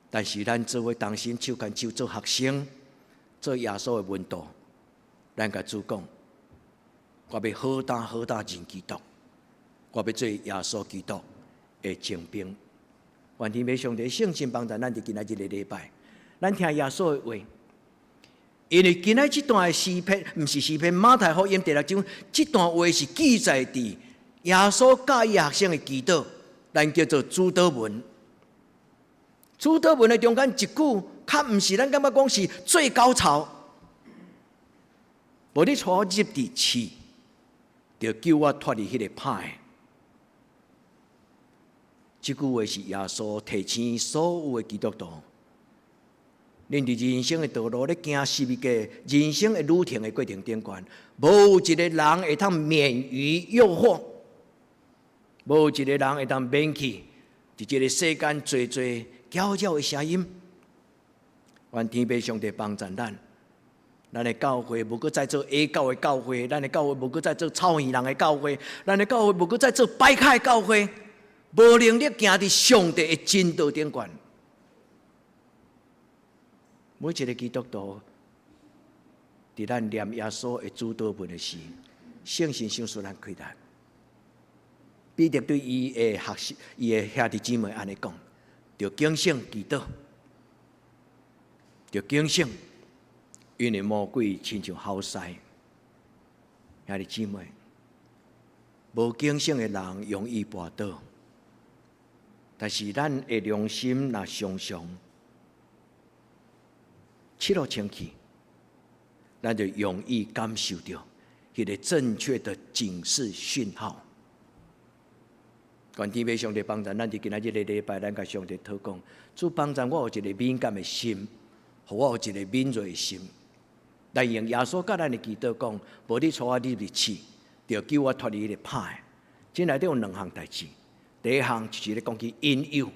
S6: 但是咱做伙同心手牽手做學生，做耶穌的門徒，咱共主講：我欲好膽好膽認基督，我欲做耶穌基督的精兵。願天父上帝聖神幫助咱佇今仔日個禮拜，咱聽耶穌的話。因為今仔這段的詩篇，毋是詩篇，馬太福音第六章，這段話是記載佇耶穌教伊學生的祈禱，咱叫做主禱文。主禱文的中間一句，較毋是咱感覺講是最高潮。無你帶我入佇試，著救我脫離彼个歹的。這句話是耶穌提醒所有的基督徒。恁佇人生的道路咧行十字架人生的旅程的過程頂懸，無一个人會通免於誘惑，無一个人會通免去佇這个世間濟濟攪擾的聲音。願天父上帝幫助咱，咱的教會無閣再做下狗的教會，咱的教會無閣再做臭耳人的教會，咱的教會無閣再做擺卡的教會，無能力行佇上帝的真道頂懸。每一个基督徒，佇咱念耶穌的主禱文的時，聖神賞賜咱氣力。彼得對伊的學習，伊的兄弟姊妹按呢講：著警醒祈禱，著警醒，因為魔鬼親像吼獅。兄弟姊妹，無警醒的人容易跋倒，但是咱的良心若常常拭予清氣，咱就容易感受著彼个正確的警示訊號。願天父上帝幫助咱，佇今仔日個禮拜，咱共上帝禱告，主幫助我有一个敏感的心，予我有一个敏銳的心，來用耶穌教咱的祈禱講：無你帶我入去試，著救我脫離彼個歹。這內底有兩項代誌，第一項就是咧講起引誘。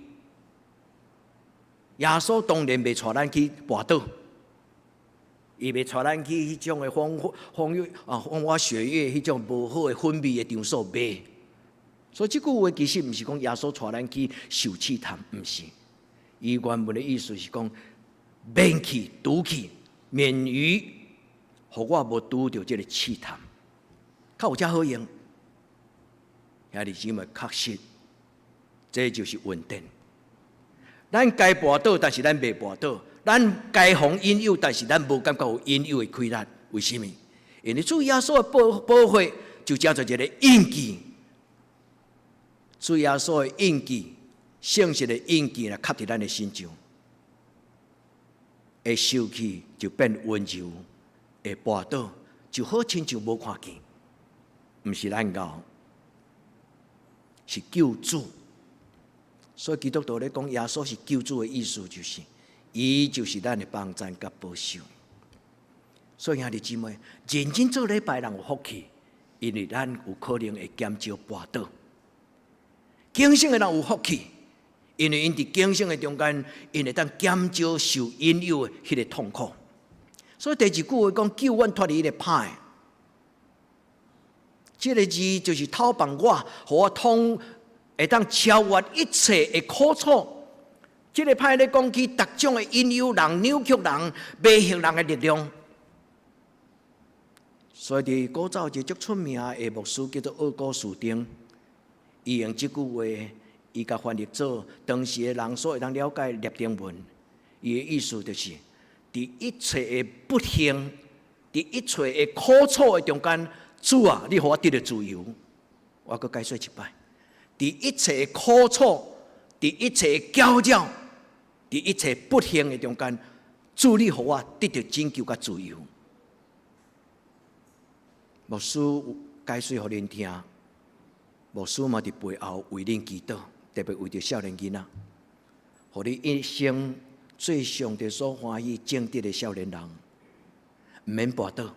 S6: 耶穌當然袂帶咱去跋倒。伊袂帶咱去彼種的風風雨啊，風花雪月彼種無好的氛圍的場所袂。所以這句話其實毋是講耶穌帶咱去受試探，毋是。伊原文的意思是講免去拄去，免於予我無拄著這个試探，較有遮好用。兄弟姊妹，確實，這就是恩典。咱該跋倒，但是咱袂跋倒；咱該予引誘，但是咱無感覺有引誘的氣力。為啥物？因為主耶穌的寶血就叫做一个印記。主耶穌的印記、聖神的印記，若刻佇咱的身上，會受氣就變溫柔，會跋倒就好親像無看見，毋是咱𠢕，是救主。所以基督徒咧講耶穌是救主的意思，就是伊就是咱的幫贊佮保守。所以兄弟姊妹，認真做禮拜人有福氣，因為咱有可能會減少跋倒。警醒的人有福氣，因為𪜶佇警醒的中間，𪜶會當減少受引誘的彼个痛苦。所以第二句話講救阮脫離彼個歹，這个字就是透放我，予我通會當超越一切的苦楚。這个歹咧講起逐種的引誘人、扭曲人、迷惑人的力量。所以佇古早一個足出名的牧師叫做奧古斯丁，伊用這句話，伊共翻譯做當時的人所會當了解拉丁文。伊的意思就是，佇一切的不幸、佇一切的苦楚的中間，主啊，你予我得著自由。我閣解說一擺，佇一切的苦楚、佇一切的攪擾、佇一切不幸的中間，主你予我得著拯救佮自由。牧師解說予恁聽，牧師嘛佇背後為恁祈禱，特別為著少年囡仔，予你一生做上帝所歡喜正直的少年人，毋免跋倒，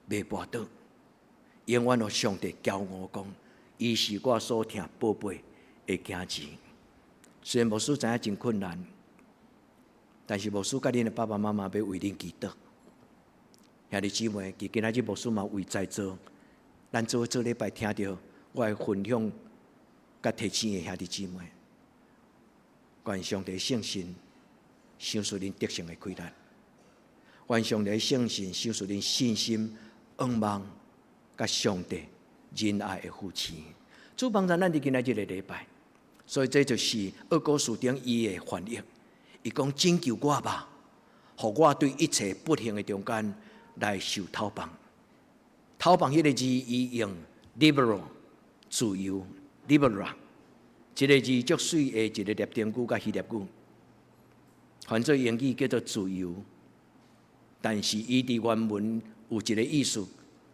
S6: 袂跋倒，永遠予上帝驕傲講，伊是我所疼寶貝的囝兒。雖然牧師知影真困難，但是牧師佮恁的爸爸媽媽欲為恁祈禱。兄弟姊妹，其實今仔日牧師嘛為在座，咱做伙做禮拜聽著我的分享，佮提醒的兄弟姊妹，願上帝聖神賞賜恁得勝的氣力，願上帝聖神賞賜恁信心、仰望，佮上帝仁愛的扶持。主幫助咱佇今仔日這個禮拜，所以這就是厄古斯丁伊的翻譯。伊講拯救我吧，予我對一切不幸的中間來受透放。透放彼個字，伊用 liberal 自由 libera，這個字足媠的一個拉丁語佮希臘語，翻做英語叫做自由。但是伊佇原文有一個意思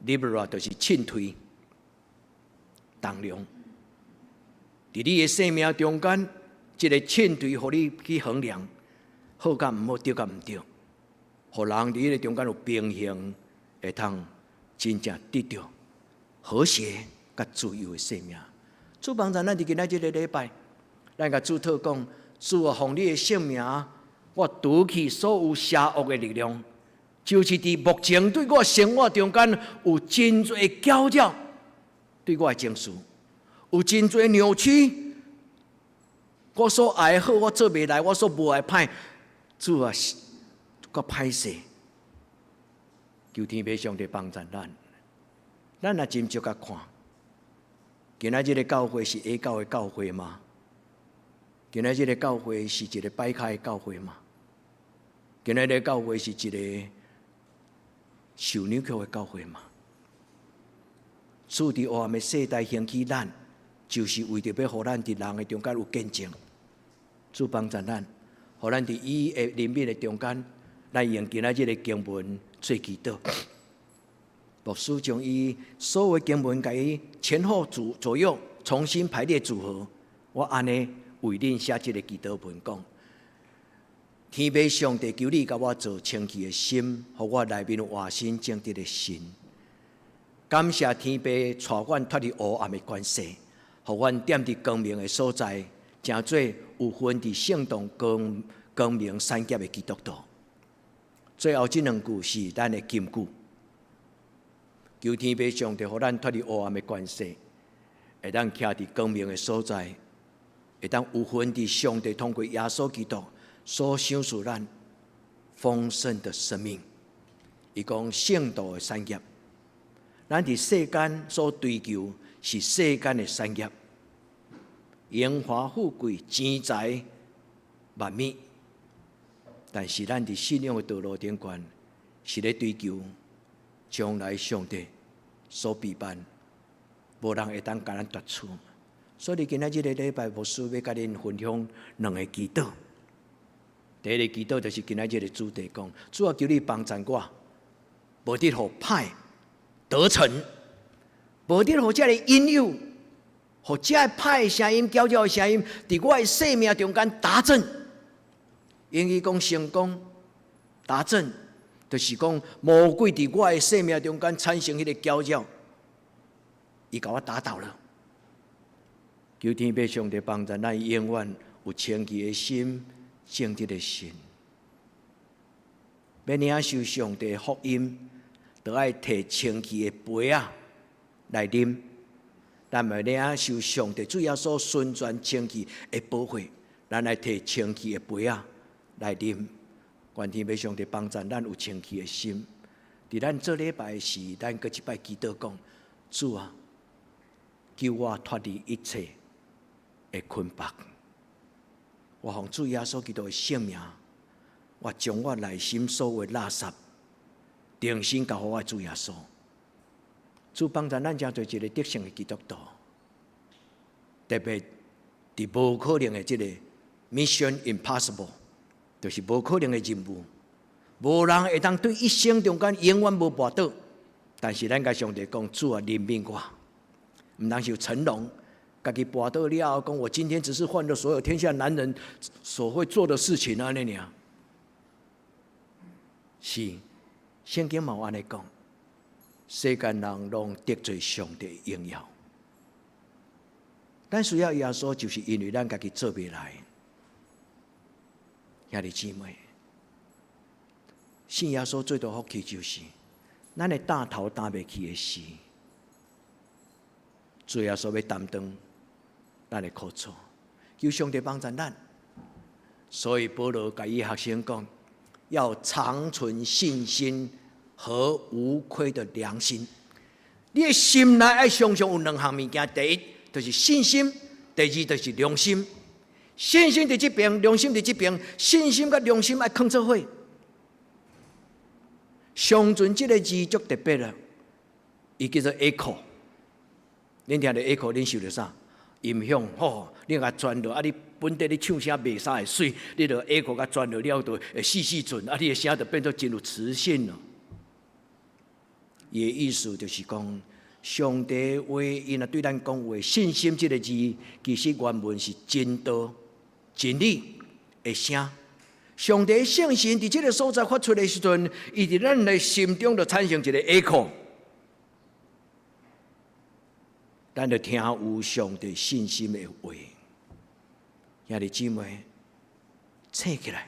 S6: ，libera 就是進退、重量。佇你的生命中間，這個秤砣予你去衡量，好佮毋好，對佮毋對，予人佇彼個中間有平衡，會通真正得著和諧佮自由的生命。主幫助咱佇今仔這個禮拜，咱共主禱講，主啊，奉你的聖名，我除去所有邪惡的力量，就是佇目前對我生活中間有真濟攪擾，對我的情緒有真濟扭曲，我所愛好我做袂來，我所無愛歹，主啊，閣歹勢，求天父上帝幫助咱，咱若斟酌共看，今仔這個教會是下教的教會嗎？今仔這個教會是一個擺跤的教會嗎？今仔這個教會是一個受扭曲的教會嗎？主佇黑暗的世代興起咱，就是為著欲予咱佇人的中間有見證。主幫助咱，予咱佇伊的憐憫的中間，來用今仔這個經文做祈禱。牧師將伊所有經文共伊前後左右重新排列組合，我按呢為恁寫這個祈禱文講：天父上帝，求你共我造清氣的心，予我內面有活新正直的神。感謝天父帶阮脫離黑暗的權勢，予阮踮佇光明的所在，成做有份佇聖堂光光明產業的基督徒。最後這兩句是咱的金句。求天父上帝，予咱脫離黑暗的權勢，會當徛佇光明的所在，會當有份佇上帝通過耶穌基督所賞賜咱豐盛的生命。伊講聖徒的產業，咱佇世間所追求是世間的產業，榮華富貴、錢財萬物，但是咱佇信仰的道路頂懸，是咧追求將來上帝所備辦，無人會當共咱奪取。所以今仔這個禮拜，牧師欲共恁分享兩個祈禱。第一個祈禱就是今仔這個主題講，主啊，求你幫助我，無得予歹得逞，無得予這个引誘，予這个歹聲音、攪擾的聲音，佇我的生命中間達陣。英語講成功達陣，就是講魔鬼佇我的生命中間產生彼個攪擾，伊共我打倒了。求天父上帝幫助咱，永遠有清氣的心、正直的心。欲領受上帝福音，就愛提清氣的杯仔來啉。咱欲領受上帝主耶穌純全清氣的寶血，咱來提清氣的杯仔來啉。願天父上帝幫助咱有清氣的心。佇咱做禮拜時，咱閣一擺祈禱講：主啊，救我脫離一切的捆綁。我奉主耶穌基督的聖名，我將我內心所有的垃圾，重新交予我主耶穌。主幫助咱成做一個得勝的基督徒，特別佇無可能的這個 Mission Impossible，就是無可能的任務，無人會當對一生中間永遠無跋倒。但是咱共上帝講，主啊，憐憫我，毋通像成龍，家己跋倒了後，講我今天只是犯了所有天下男人所會做的事情按呢爾。是，聖經嘛有按呢講，世間人攏得罪上帝榮耀。咱需要耶穌，就是因為咱家己做袂來。兄弟姊妹，信耶穌最大福氣就是，咱的擔頭擔袂起的時，主耶穌欲擔當咱的苦楚，求上帝幫助咱。所以保羅共伊學生講，要長存信心和無虧的良心。你的心內愛常常有兩項物件，第一就是信心，第二就是良心。信心佇這邊，良心佇這邊，信心佮良心愛囥做伙。長存這个字足特別啦，伊叫做 echo。恁聽著 echo，恁想著啥？音響吼，你共轉落啊！你本底你唱聲袂啥會媠，你著 echo 共轉落了，就會細細準，啊！你的聲就變做真有磁性咯。伊的意思就是講，上帝話伊若對咱講話，信心這个字，其實原文是真道、真理的聲。上帝聖神佇這个所在發出的時陣，伊佇咱的心中就產生一個 echo，咱就聽有上帝信心的話。兄弟姊妹，醒起來，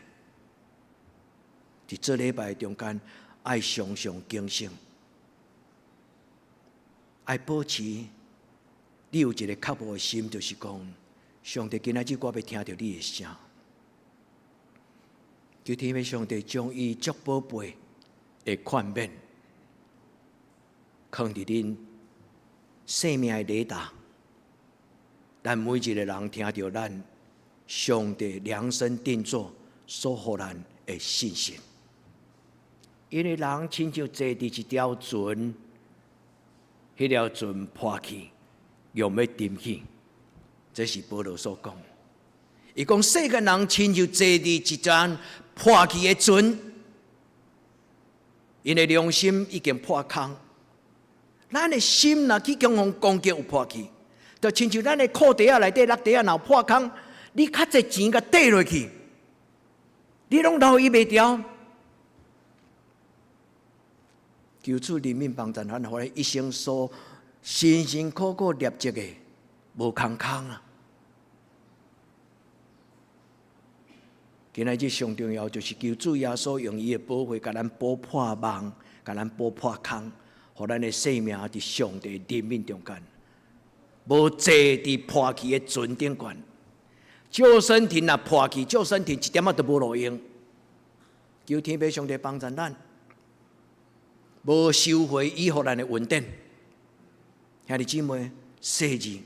S6: 佇這禮拜中間，愛常常警醒，愛保持你有一个渴慕的心，就是講，上帝今仔日我欲聽著你的聲。求天父上帝將伊足寶貝的勸勉，囥佇恁生命的雷達。咱每一个人聽著咱上帝量身定做所予咱的信心，因為人親像坐佇一條船，彼條船破去，欲沉去，這是保羅所講。伊講世間人親像坐佇一盞破去的船，𪜶的良心已經破空。咱的心若去共予攻擊有破去，就親像咱的褲袋仔內底、橐袋仔若破空，你較濟錢共綴落去，你攏留伊袂牢。求主憐憫幫助咱，予咱一生所辛辛苦苦累積的無空空啊！今仔日上重要就是求主耶穌用伊的寶血，共咱補破網，共咱補破空，予咱的生命佇上帝憐憫中間，無坐佇破去的船頂懸。救生艇若破去，救生艇一點仔都無路用。求天父上帝幫助咱，無收回伊予咱的恩典。兄弟姊妹，細膩，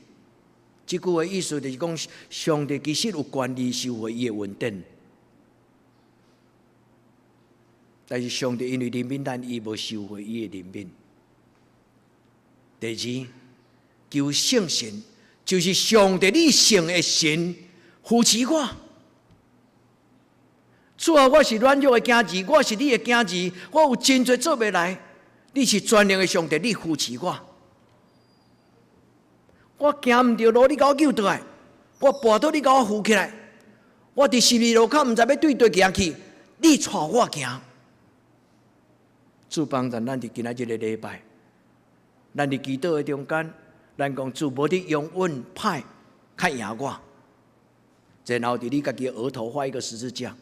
S6: 這句話意思就是講，上帝其實有權利收回伊的恩典。但是上帝因為憐憫咱，伊無收回伊的憐憫。第二，求聖神，就是上帝你聖的神扶持我。主啊，我是軟弱的囝兒，我是你的囝兒，我有真濟做袂來。你是全能的上帝，你扶持我。我行毋著路，你共我救倒來；我跋倒，你共我扶起來。我佇十字路口，毋知欲對佗行去，你帶我行。主幫助咱佇今仔這个禮拜，咱佇祈禱的中間，咱講主無你永遠歹較贏我，然後佇你家己的額頭畫一個十字架。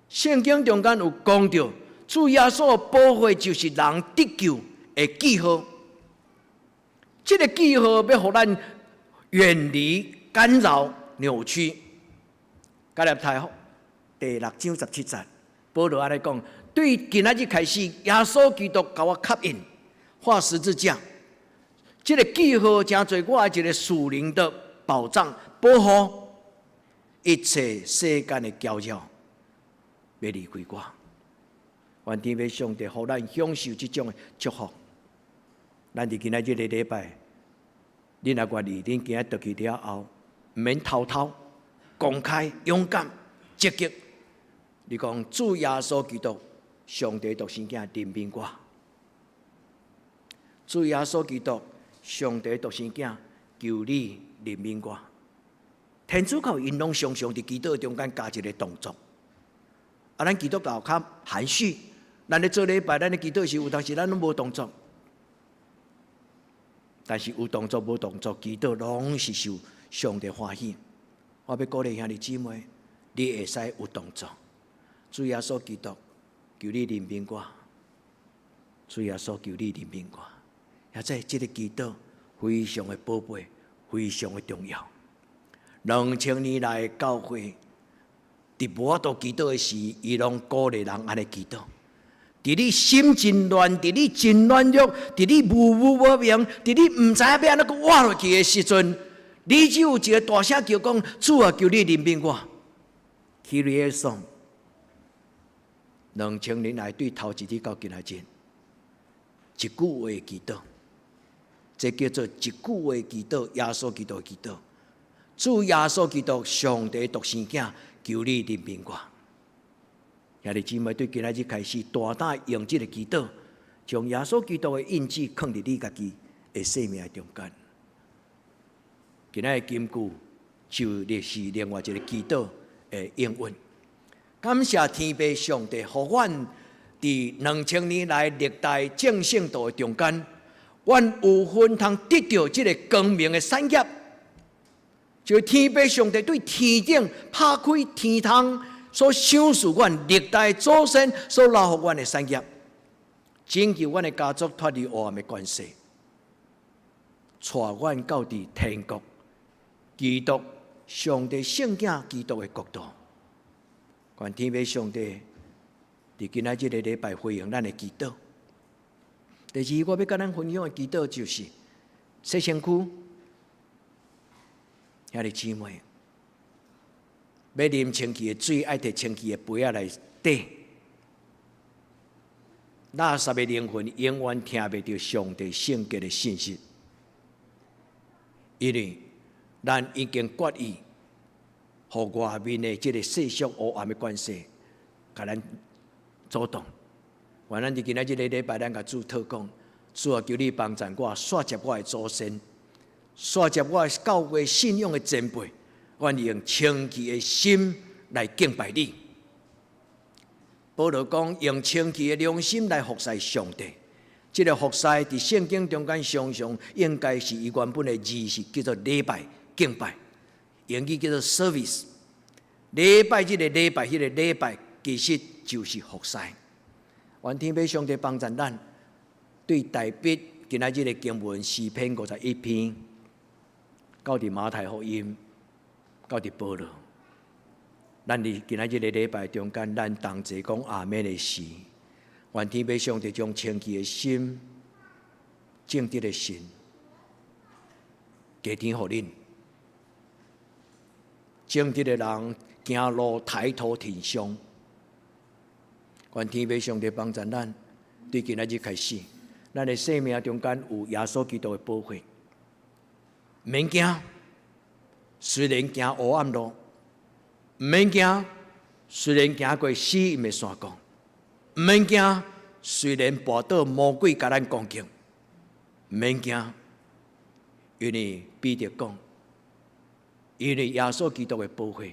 S6: 聖經中間有講著，主耶穌的寶血就是人得救的記號。這个記號欲予咱遠離干擾、扭曲。加拉太第六章十七節，保羅按呢講。對今仔日開始，耶穌基督共我刻印、畫十字架，這个記號成做我的一个屬靈的保障、保護一切世間的攪擾，欲離開我。願天父上帝予咱享受這種的祝福。咱佇今仔這个禮拜，恁若願意，恁今仔轉去了後，毋免偷偷、公開、勇敢、積極。你講主耶穌基督。上帝獨生囝憐憫我，主耶穌基督，上帝獨生囝，求你憐憫我。天主教𪜶攏常常佇祈禱中間加一个動作，啊，咱基督教較含蓄，咱咧做禮拜，咱咧祈禱時，有當時咱攏無動作，但是有動作無動作，祈禱攏是受上帝歡喜。我欲鼓勵兄弟姊妹，你會使有動作，主耶穌基督。求你憐憫我，主耶穌求你憐憫我。也在這个祈禱非常的寶貝，非常的重要。2000年來教會，佇無法度祈禱的時，伊攏鼓勵人按呢祈禱。佇你心真亂，佇你真軟弱，佇你無無無明，佇你毋知影欲按怎閣活落去的時陣，你只有一个大聲叫講：主啊，求你憐憫我。基列頌，2000年來對頭一日到今仔日，一句話祈禱，這叫做一句話祈禱，耶穌基督祈禱。主耶穌基督，上帝獨生囝，求你憐憫我。兄弟姊妹，對今仔日開始，大膽用這个祈禱，將耶穌基督的印記囥佇你家己的生命中間。今仔日金句就是另外一个祈禱的應允。感謝天父上帝，予阮佇2000年來歷代眾聖徒的中間，阮有份通得著這个光明的產業，就天父上帝對天頂拍開天窗所賞賜阮歷代祖先所留予阮的產業，拯救阮的家族脫離黑暗的權勢，帶阮到佇天國，基督上帝聖子基督的國度。願天父上帝佇今仔這个禮拜回應咱的祈禱。第二，我欲佮咱分享的祈禱就是洗身軀，兄弟姊妹，欲啉清氣的水，愛提清氣的杯仔來綴。垃圾的靈魂永遠聽袂著上帝聖潔的信息，因為咱已經決意，予外面的這个世俗黑暗的關係，共咱阻擋。願咱佇今仔這个禮拜，咱共主禱講：主啊，求你幫助我，煞接我的祖先，煞接我教會信仰的前輩，願意用清氣的心來敬拜你。保羅講，用清氣的良心來服侍上帝。這个服侍佇聖經中間常常應該是伊原本的字是叫做禮拜敬拜，英語叫做 service。禮拜這个禮拜，彼个禮拜其實就是服侍。願天父上帝幫助咱，對大筆今仔日的經文詩篇51篇，到佇馬太福音，到佇保羅，咱佇今仔日的禮拜中間，咱同齊講阿們的時，願天父上帝將清氣的心、正直的心，加添予恁。正直的人行路抬頭挺胸。願天父上帝幫助咱，對今仔日開始，咱的生命中間有耶穌基督的保護，毋免驚。雖然行黑暗路，毋免驚；雖然行過死蔭的山谷，毋免驚。雖然跋倒魔鬼共咱攻擊，毋免驚。因為彼得講，因為耶穌基督的保護，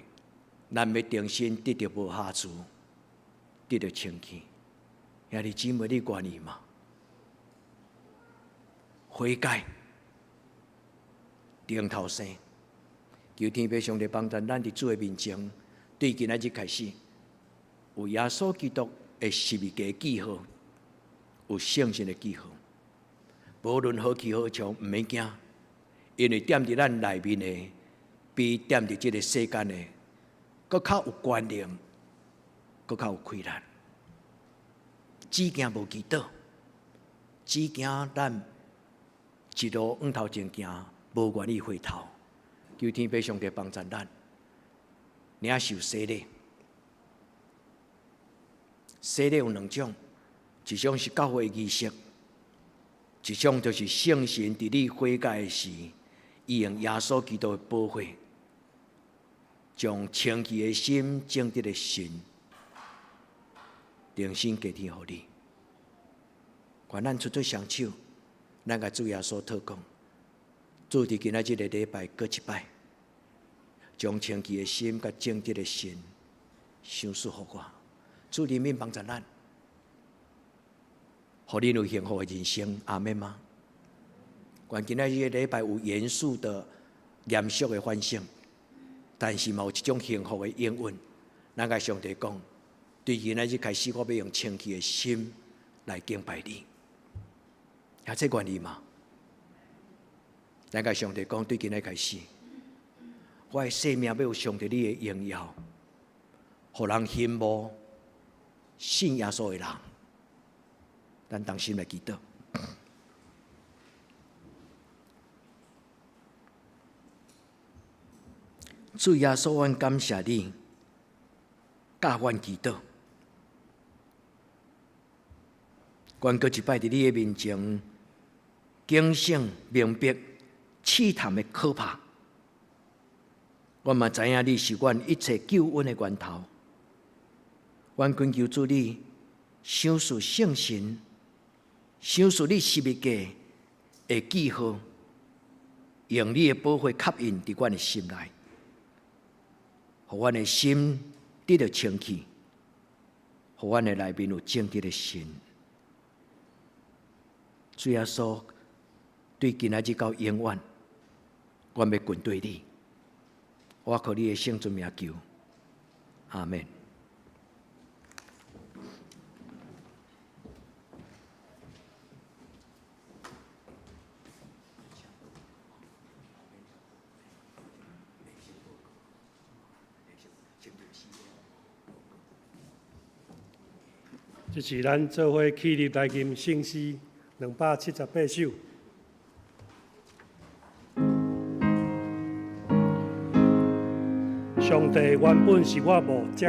S6: 咱欲重新得著無瑕疵，得著清氣。兄弟姊妹，你願意嗎？悔改，重頭生，求天父上帝幫助咱佇主的面前，對今仔日開始，有耶穌基督的十字架記號，有聖神的記號。無論何去何從，毋免驚，因為踮佇咱內面的，比踮佇這个世間的，閣較有權能，閣較有氣力。只驚無祈禱，只驚咱一路向頭前行，無願意回頭。求天父上帝幫助咱，領受洗禮。洗禮有兩種，一種是教會儀式，一種就是聖神佇你悔改的時，伊用耶穌基督的寶血，將清氣的心、正直的心，重新加添予你。願咱出出雙手，咱共主耶穌禱講，主佇今仔這个禮拜閣一擺，將清氣的心佮正直的心賞賜予我。主憐憫幫助咱，予恁有幸福的人生，阿們嗎？願今仔這个禮拜有嚴肅的、嚴肅的反省，但是嘛有一種幸福的應允。咱共上帝講，對今仔日開始，我欲用清氣的心來敬拜你。兄弟願意嗎？咱共上帝講，對今仔開始，我的生命欲有上帝你的榮耀，予人羨慕信耶穌的人。咱同心來祈禱。主耶穌，阮感謝你，教阮祈禱。阮閣一擺佇你的面前，警醒明白試探的可怕。阮嘛知影你是阮一切救恩的源頭。阮懇求主你賞賜聖神，賞賜你十字架的記號，用你的寶血刻印佇阮的心內，予阮的心得著清氣，予阮的內面有正直的心。主耶穌，對今仔日到永遠，阮欲跟隨你。我靠你的聖尊名求，阿們。
S5: 這是咱做伙起立來吟聖詩278首。上帝原本是我牧者。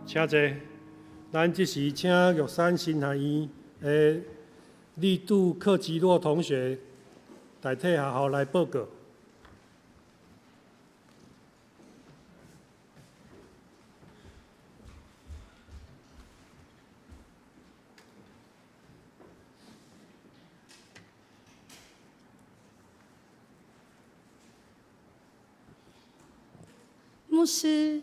S5: 請坐。咱這時請玉山神學院的李杜克吉洛同學代替學校來報告。
S7: 牧師，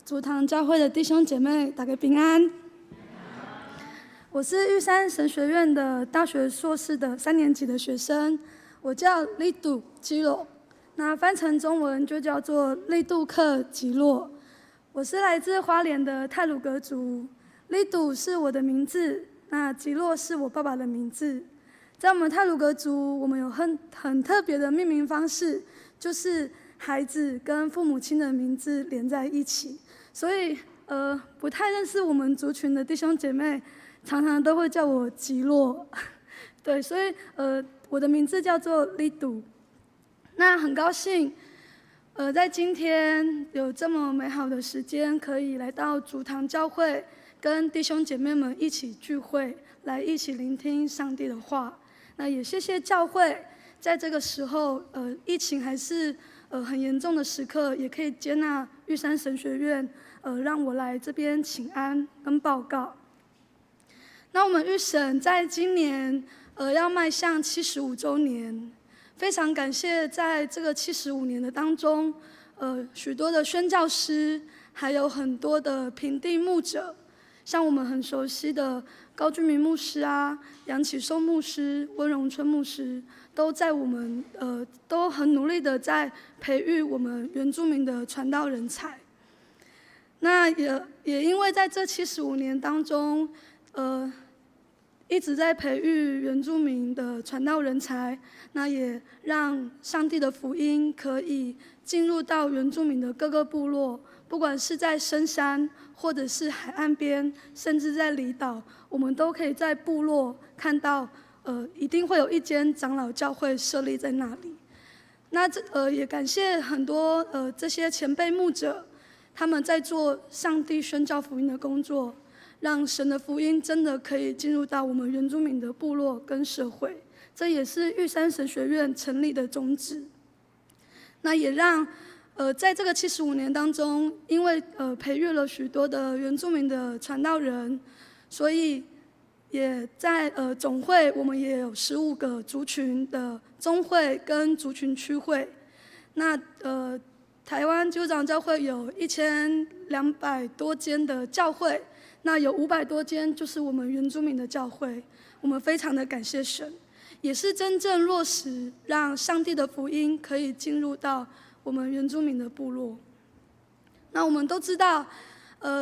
S7: 竹堂教會的弟兄姐妹，大家平安。我是玉山神學院的大學碩士的三年級的學生，我叫麗杜基洛，那翻成中文就叫做麗杜克吉洛。我是來自花蓮的太魯閣族，麗杜是我的名字，那吉洛是我爸爸的名字。在我們太魯閣族，我們有很特別的命名方式，就是孩子跟父母親的名字連在一起，所以不太認識我們族群的弟兄姐妹，常常都會叫我吉洛，對，所以我的名字叫做麗杜。那很高興，在今天有這麼美好的時間，可以來到竹堂教會，跟弟兄姐妹們一起聚會，來一起聆聽上帝的話。那也謝謝教會，在這個時候，疫情還是很嚴重的時刻，也可以接納玉山神學院，讓我來這邊請安跟報告。那我們玉神在今年，要邁向75週年，非常感謝在這個75年的當中，許多的宣教師，還有很多的平地牧者，像我們很熟悉的高俊明牧師啊、楊啟松牧師、溫榮春牧師，都在我們都很努力的在培育我們原住民的傳道人才。那也因為在這75年當中，一直在培育原住民的傳道人才，那也讓上帝的福音可以進入到原住民的各個部落，不管是在深山，或者是海岸邊，甚至在離島，我們都可以在部落看到，一定會有一間長老教會設立在那裡。那這也感謝很多這些前輩牧者，他們在做上帝宣教福音的工作，讓神的福音真的可以進入到我們原住民的部落跟社會，這也是玉山神學院成立的宗旨。那也讓，在這個75年當中，因為培育了許多的原住民的傳道人，所以也在總會，我們也有15個族群的宗會跟族群區會。那台灣基督長老教會有1200多間的教會。那有500多間就是我們原住民的教會，我們非常的感謝神，也是真正落實讓上帝的福音可以進入到我們原住民的部落。那我們都知道，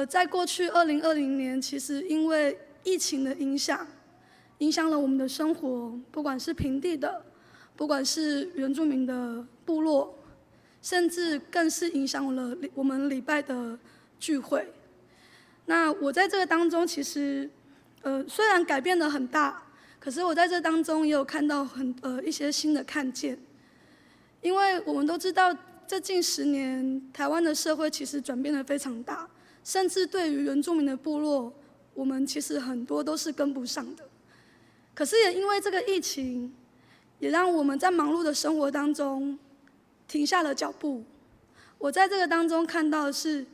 S7: 在過去2020年，其實因為疫情的影響，影響了我們的生活，不管是平地的，不管是原住民的部落，甚至更是影響了我們禮拜的聚會。那我在這個當中，其實，雖然改變得很大，可是我在這當中也有看到一些新的看見。因為我們都知道，這近10年台灣的社會其實轉變得非常大，甚至對於原住民的部落，我們其實很多都是跟不上的。可是也因為這個疫情，也讓我們在忙碌的生活當中停下了腳步。我在這個當中看到的是，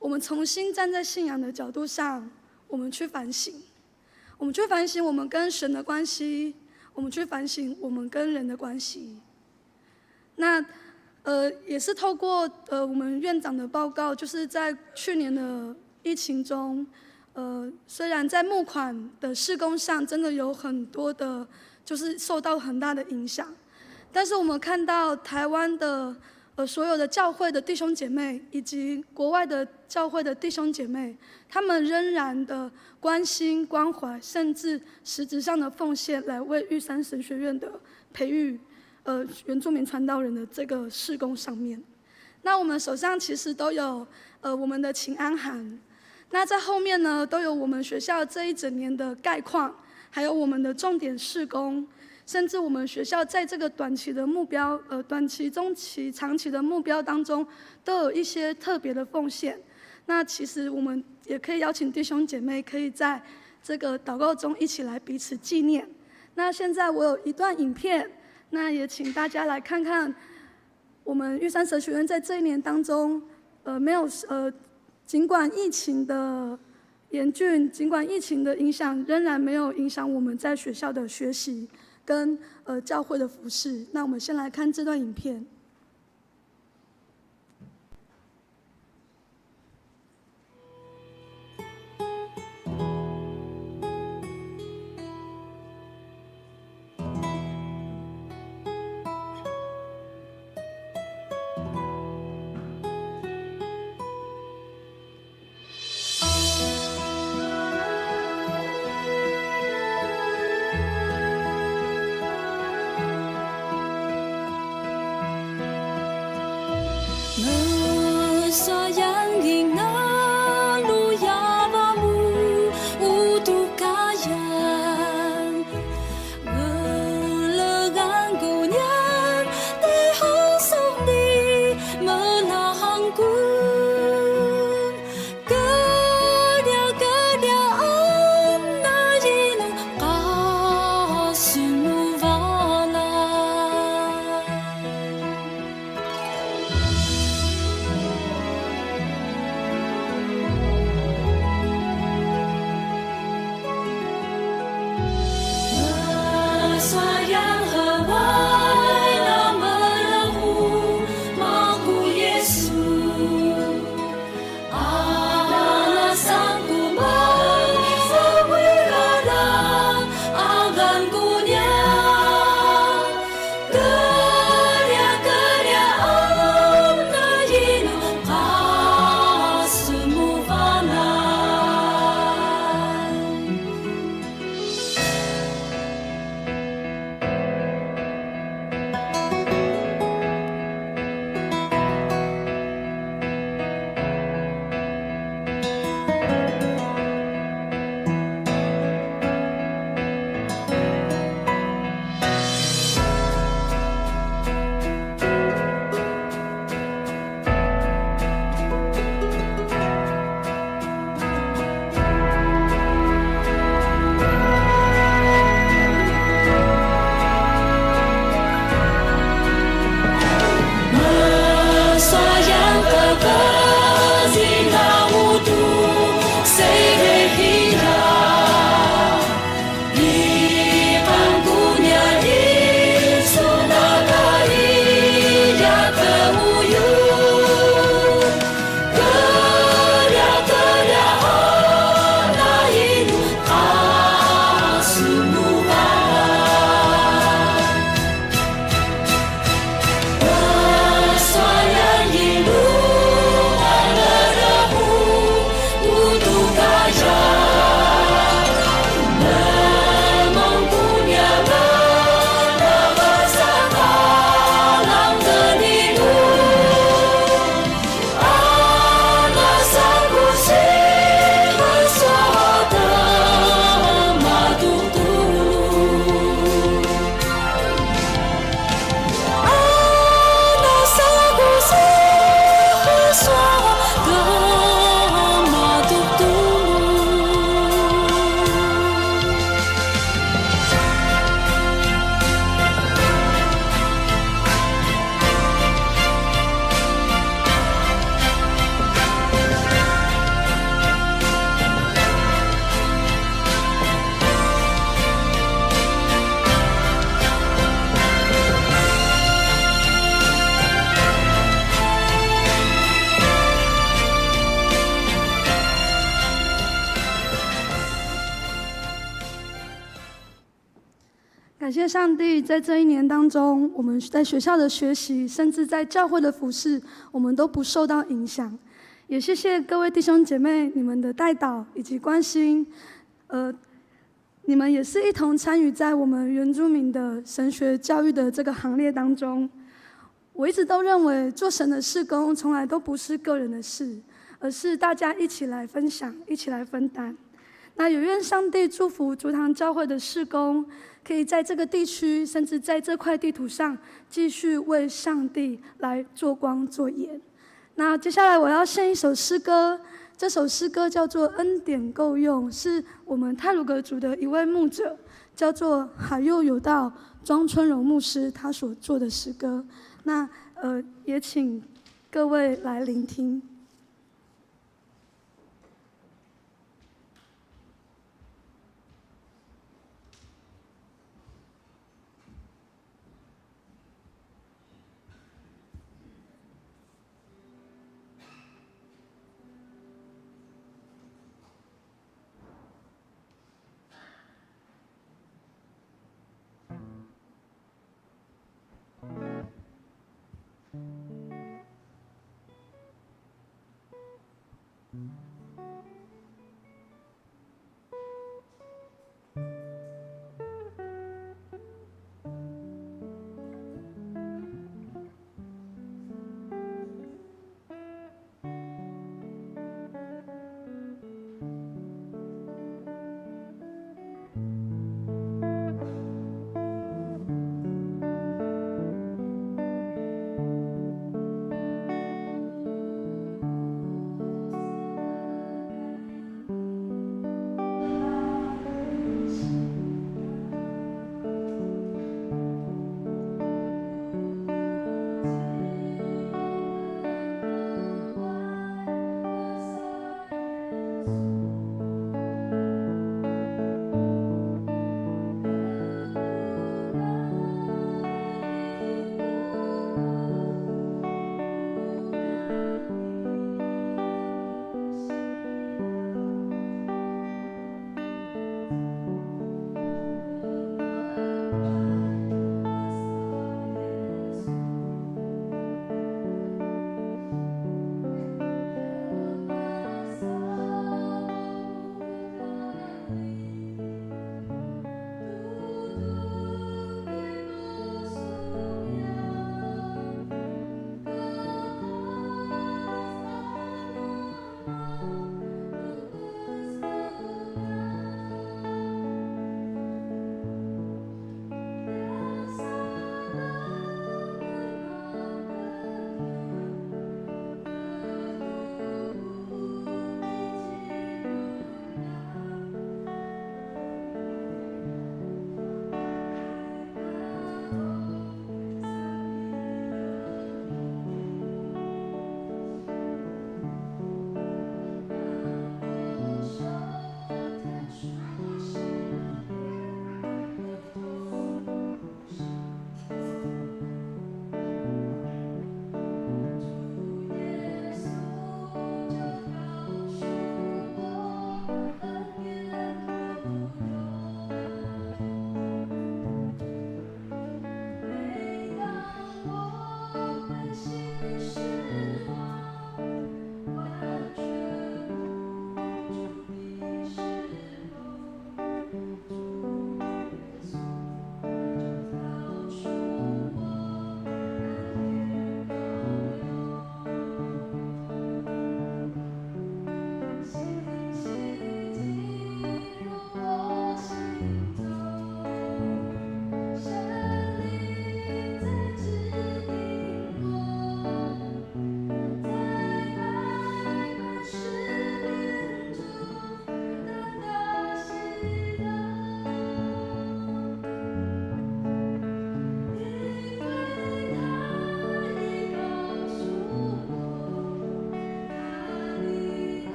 S7: 我們重新站在信仰的角度上，我們去反省，我們去反省我們跟神的關係，我們去反省我們跟人的關係。那，也是透過我們院長的報告，就是在去年的疫情中，雖然在募款的事工上真的有很多的，就是受到很大的影響，但是我們看到台灣的所有的教會的弟兄姐妹，以及國外的教會的弟兄姐妹，他們仍然的關心關懷，甚至實質上的奉獻，來為玉山神學院的培育，原住民傳道人的這個事工上面。那我們手上其實都有我們的請安函，那在後面呢，都有我們學校這一整年的概況，還有我們的重點事工。甚至我們學校在這個短期的目標，短期、中期、長期的目標當中，都有一些特別的奉獻。那其實我們也可以邀請弟兄姐妹，可以在這個禱告中一起來彼此紀念。那現在我有一段影片，那也請大家來看看我們玉山神學院在這一年當中，沒有儘管疫情的嚴峻，儘管疫情的影響，仍然沒有影響我們在學校的學習跟教會的服事。那我們先來看這段影片。感谢上帝，在這一年當中，我們在學校的學習，甚至在教會的服事，我們都不受到影響。也謝謝各位弟兄姐妹你們的代禱以及關心，你們也是一同參與在我們原住民的神學教育的這個行列當中。我一直都認為做神的事工，從來都不是個人的事，而是大家一起來分享，一起來分擔。那也願上帝祝福竹塘教會的事工，可以在這個地區，甚至在這塊地圖上，繼續為上帝來做光做鹽。那接下來我要獻一首詩歌，這首詩歌叫做《恩典夠用》，是我們太魯閣族的一位牧者，叫做海佑有道莊春榮牧師，他所做的詩歌。那也請各位來聆聽。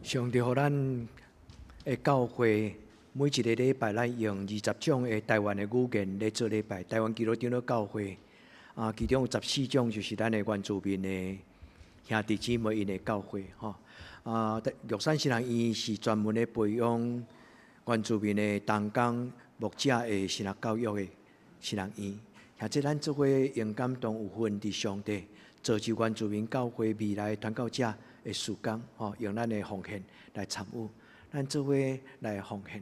S6: 上帝予咱的教會每一个禮拜，咱用20種的台灣的語言來做禮拜。台灣基督長老教會啊，其中有14種就是咱的原住民的兄弟姊妹𪜶的教會吼。啊，玉山神學院是專門咧培養原住民的同工牧者的神學教育的神學院。或者咱做伙用感動有份佇上帝造就原住民教會未來傳教者的事工，吼，用咱的奉獻來參與，咱做伙來奉獻。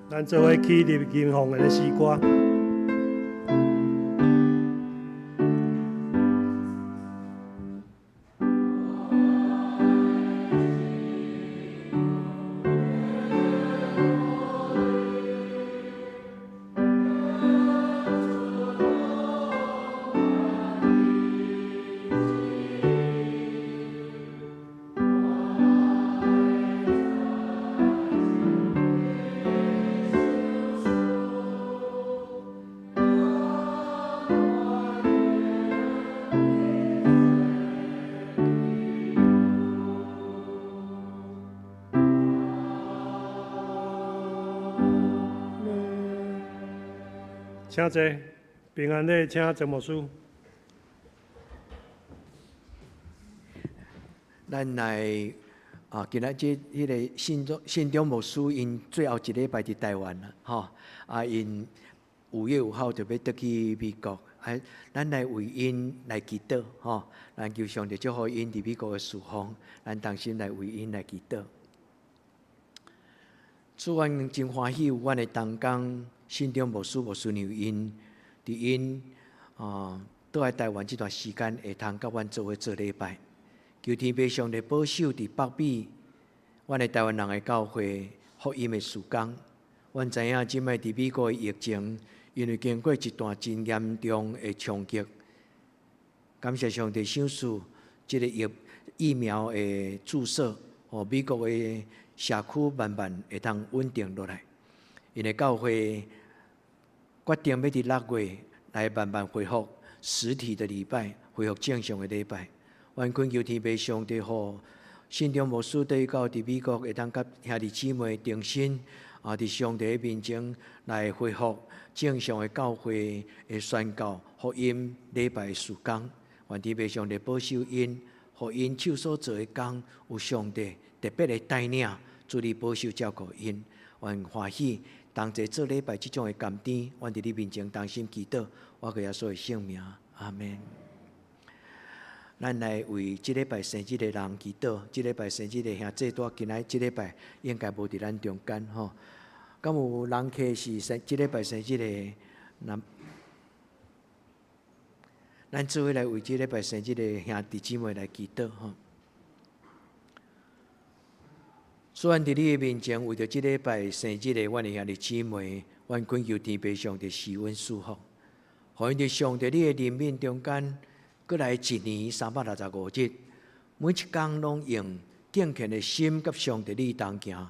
S5: 咱做伙起立吟奉献的诗歌。請坐，平安禮，請鄭牧師。
S6: 咱來啊，今仔這彼个信中牧師，𪜶最後一禮拜佇台灣啦，吼啊，𪜶5月5號就欲轉去美國，啊，咱來為𪜶來祈禱，吼，咱求上帝祝福𪜶佇美國的事奉，咱同心來為𪜶來祈禱。主，阮真歡喜有阮的同工信中牧師、牧師娘𪜶，佇𪜶啊，倒來台灣這段時間，會通佮阮做伙做禮拜。求天父上帝保守佇北美，阮的台灣人的教會福音的事工。阮知影這擺佇美國的疫情，因為經過一段真嚴重的衝擊，感謝上帝賞賜這个疫苗的注射，予美國的社區慢慢會通穩定落來。𪜶的教會決定欲佇6月來慢慢恢復實體的禮拜，恢復正常的禮拜。阮懇求天父上帝，予信中牧師對到佇美國會當佮兄弟姊妹重新啊，伫上帝面前来恢复正常的教会的宣教福音礼拜时间。愿天父上帝保守𪜶，予𪜶手所做的工有上帝特别的带领，主你保守照顾𪜶。愿欢喜同齐做礼拜这种的甘甜，愿伫你面前同心祈祷，我靠耶稣的圣名，阿门。咱来为这礼拜生日的人祈祷。这礼拜生日的兄弟，拄今仔这礼拜应该无伫咱中间吼。敢有人客是生这礼拜生日的？那咱做伙来为这礼拜生日的兄弟姊妹来祈祷吼。主阮伫你的面前，为著这礼拜生日的阮的兄弟姊妹，阮恳求天父上帝施恩赐福，予𪜶伫上帝你的怜悯中间，阁来一年365日，每一工拢用敬虔的心佮上帝你同行。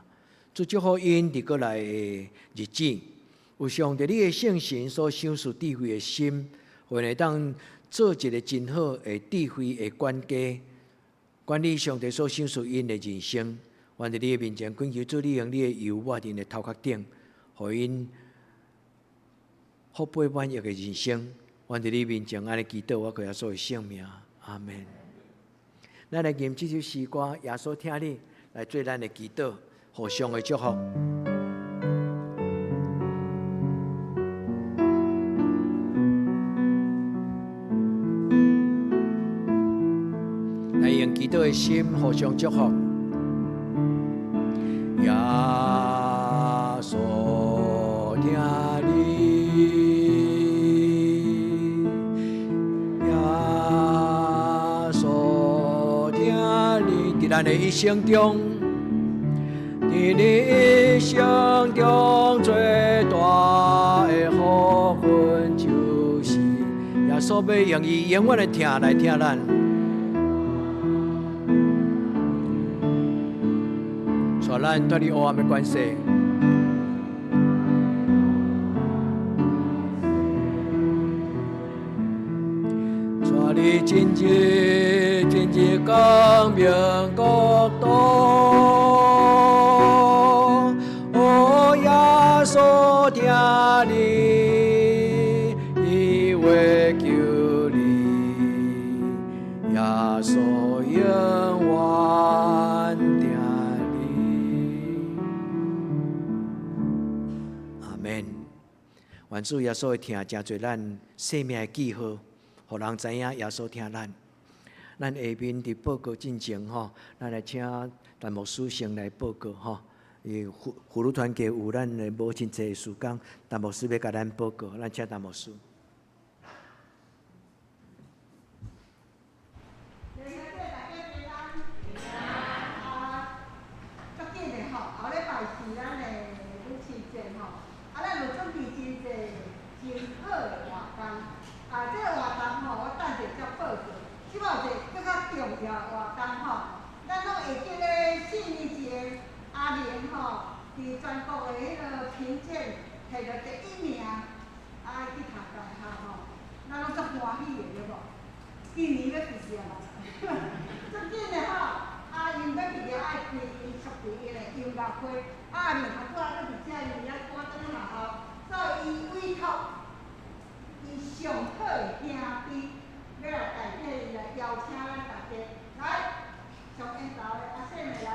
S6: 主祝福𪜶伫阁来的日子，有上帝你的圣神所赏赐智慧的心，予𪜶会当做一个真好的智慧的管家，管理上帝所赏赐𪜶的人生。愿伫你的面前，恳求主你用你的油抹伫𪜶的头壳顶，予𪜶福杯满溢的人生。愿伫你面前按呢祈祷，我靠耶稣的圣名，阿门。咱来吟这首诗歌，耶稣疼你，来做咱的祈祷，互相的祝福。来用祈祷的心互相祝福。耶稣疼你，耶稣疼你，伫咱的一生中，伫你一生中最大的福分，就是耶稣欲用伊永远的疼来疼咱。带咱脱离黑暗的关系，带你进入进入光明国度。哦，耶稣疼你，伊会救你，耶稣永远疼你。阿门。愿主耶稣的疼，成做咱生命的记号，予人知影耶稣疼咱。咱下面伫报告进前吼，咱来请陈牧师先来报告吼。因为妇妇女团契有咱的无真济时间，陈牧师欲共咱报告，咱请陈牧师。
S8: 弟兄姊妹大家平安。啊，足紧的吼，后礼拜是咱的女士节吼，啊，咱有准备真济真好的活动。啊，这个活动吼，我等者才报告。这摆有一个阁较重要的活动吼，咱拢会记咧4年前阿玲吼，伫全国的彼个评鉴摕著第一名，啊，去读大学吼，咱拢足欢喜的对无？今年欲毕业啊，足紧的吼，啊，𪜶欲毕业爱开𪜶属于𪜶的音乐会，啊，阿玲拄仔阁伫遮，𪜶爱赶转去学校，所以伊委托伊上好的兄弟，欲来代替伊来邀请咱大家来，上缘投的阿信的来，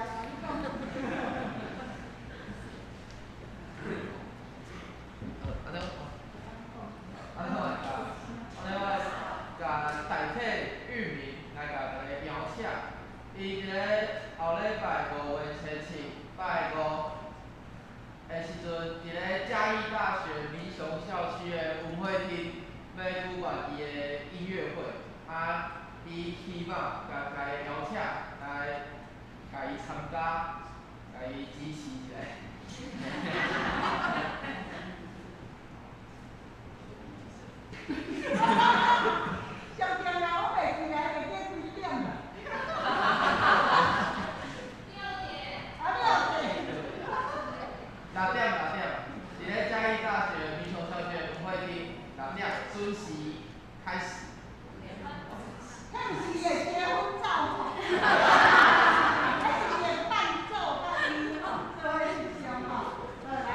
S8: 共你讲。
S9: 按呢，按呢我共，按呢我共代替玉明来共大家邀请，伊伫咧后礼拜5月初7，拜五的时阵，伫咧嘉义大学民雄校区的文化厅欲举办伊的音乐会，啊，伊希望共大家邀请来，共伊参加，共伊支持一下。
S8: 上重要，我袂记得会记几点啦。啊，6点。
S9: 6点，6点，伫咧嘉义大学民雄校区文化厅，6点准时开始。
S8: 彼毋是伊的结婚照吼，彼是伊的伴奏佮伊吼做伙翕相吼。好，来，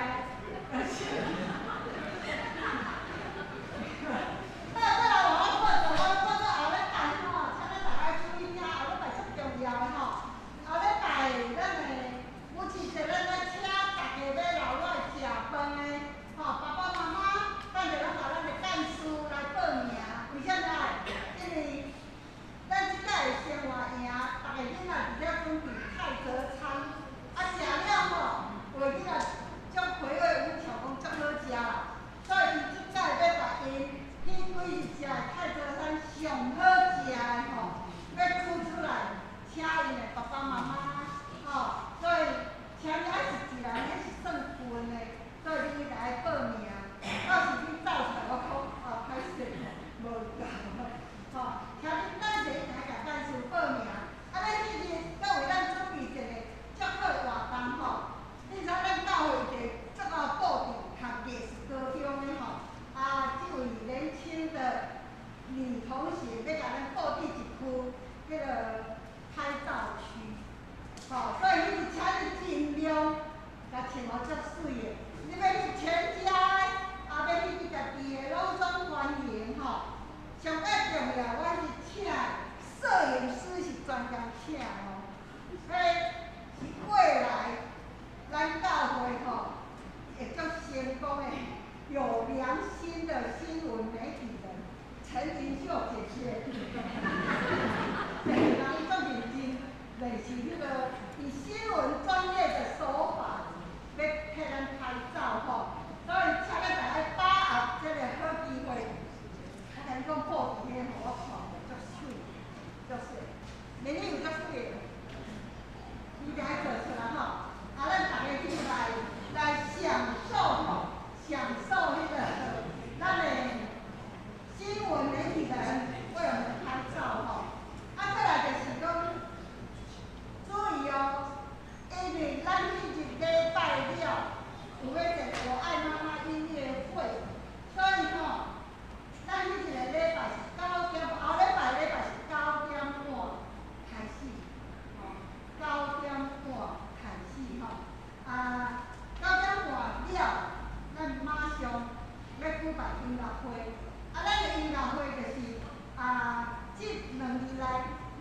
S8: 內，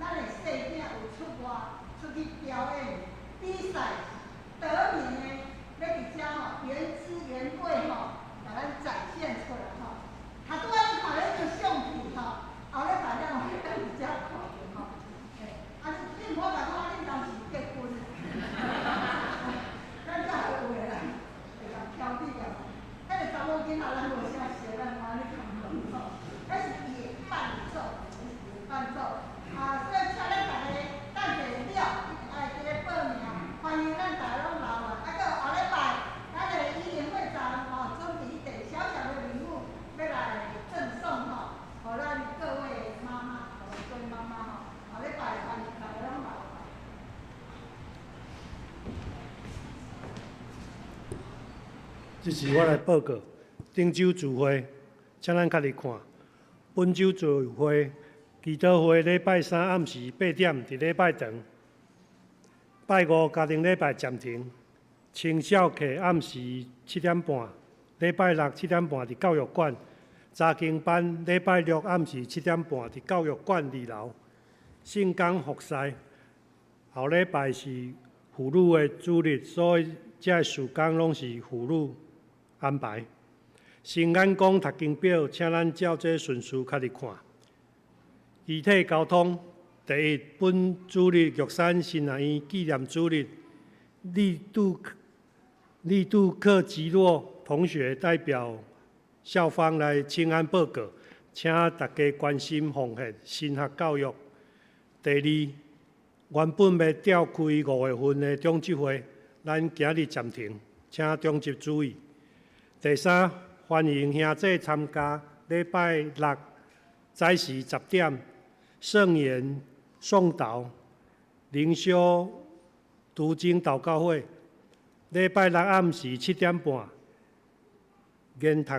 S8: 咱的細囝有出外出去表演比賽得名的，欲佇遮吼原汁原味吼，共咱展現出來吼。頭拄仔恁看彼張相片吼，後禮拜咱有會當佇遮看著吼。嘿，啊，恁無共講恁當時結婚，咱才會有的人會共挑剔啊。彼個查某囡仔咱無啥熟，咱無按呢講吼。彼是伊的伴奏，彼是伊的伴奏。啊，所以請咱逐家等者了，愛佇咧報名，歡迎咱逐家攏來啊。啊，閣後禮拜，咱的伊蓮會長吼準備一點小小的禮物，欲來贈送吼，予咱各位媽媽，各位媽媽吼，後禮拜歡迎逐家攏來。
S5: 這是我來報告，頂週聚會，請咱較入看。本週聚會祈禱會禮拜三暗時8點佇禮拜堂，拜五家庭禮拜暫停，青少課暗時7點半，禮拜六7點半佇教育館，查經班禮拜六暗時7點半佇教育館二樓。聖工服侍後禮拜是婦女的主日，所以這個事工攏是婦女安排。新眼光讀經表，請咱照這順序較入看。肢體交通，第一，本主日玉山神學院紀念主日，利杜克吉洛同學代表校方來請安報告，請大家關心奉獻神學教育。第二，原本欲召開5月份的長執會，咱今日暫停，請長執注意。第三，歡迎兄弟參加禮拜六早時10點聖言誦禱靈修讀經禱告會，禮拜六暗時7點半研讀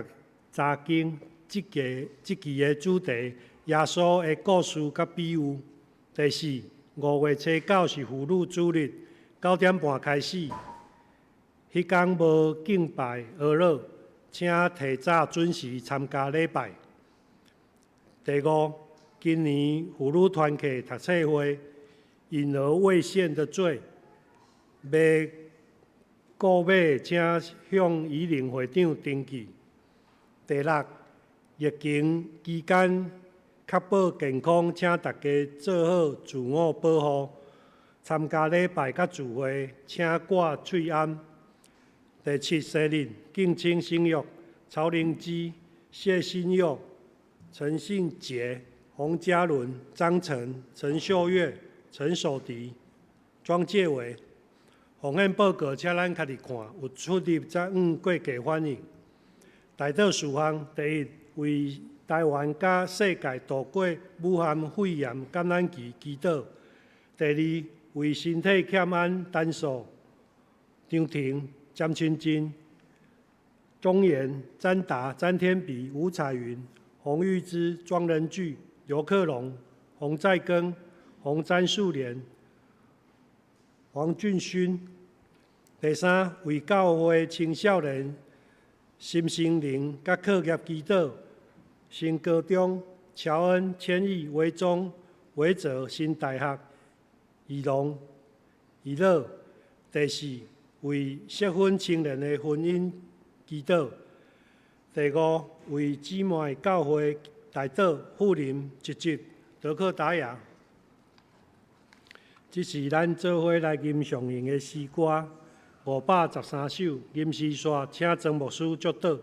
S5: 查經，這期的主題耶穌的故事佮比喻。第四，5月初9是婦女主日，9點半開始。彼天無敬拜哀樂，請提早準時參加禮拜。第五，今年婦女團契讀冊會，隱而未現的罪，欲購買請向宜玲會長登記。第六，疫情期間確保健康，請大家做好自我保護。參加禮拜佮聚會，請掛喙罨。第七，生日敬請省閱曹靈芝、謝新佑、陳信杰、洪嘉倫、張晨、陳秀月、陳守迪、莊介維。奉獻報告，請咱家己看，有出入才按過計反應。代禱事項：第一，為台灣佮世界度過武漢肺炎感染期祈禱；第二，為身體欠安單數張婷、詹清金、鍾岩、詹達、詹天比、吳彩雲、洪玉芝、莊仁巨、劉克龍、洪在庚、洪詹素蓮、黃俊勳。第三，為教會青少年心心靈佮課業祈禱。新高中喬恩、千億、維中、維澤、新大學、怡龍、怡樂。第四，為適婚青年的婚姻祈禱。第五，為姊妹教會代禱、富林、吉吉、德克達雅。這是咱做伙來吟誦用的詩歌513首《吟詩山》，請曾牧師祝禱。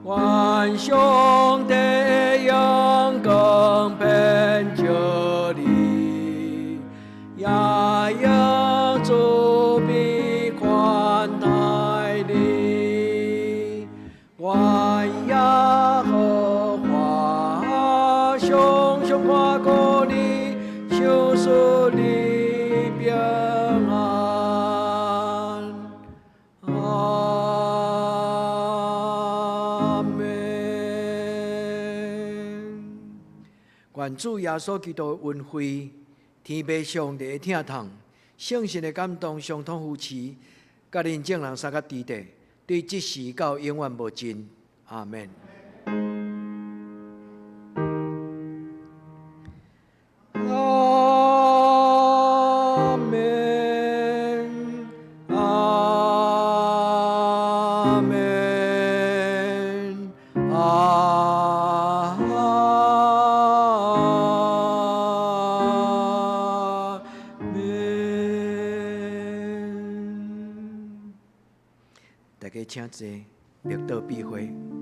S6: 願上帝陽光遍照你，也用慈悲寬待你。願耶和華常常看顧你，賞賜你平安。阿門。願願主耶穌基督的恩惠、天父上帝的疼痛、聖神的感動、相通扶持，佮恁眾人三個弟弟，對這時到永遠無盡。阿門。阿門，阿門，阿門。大家請坐，默禱閉會。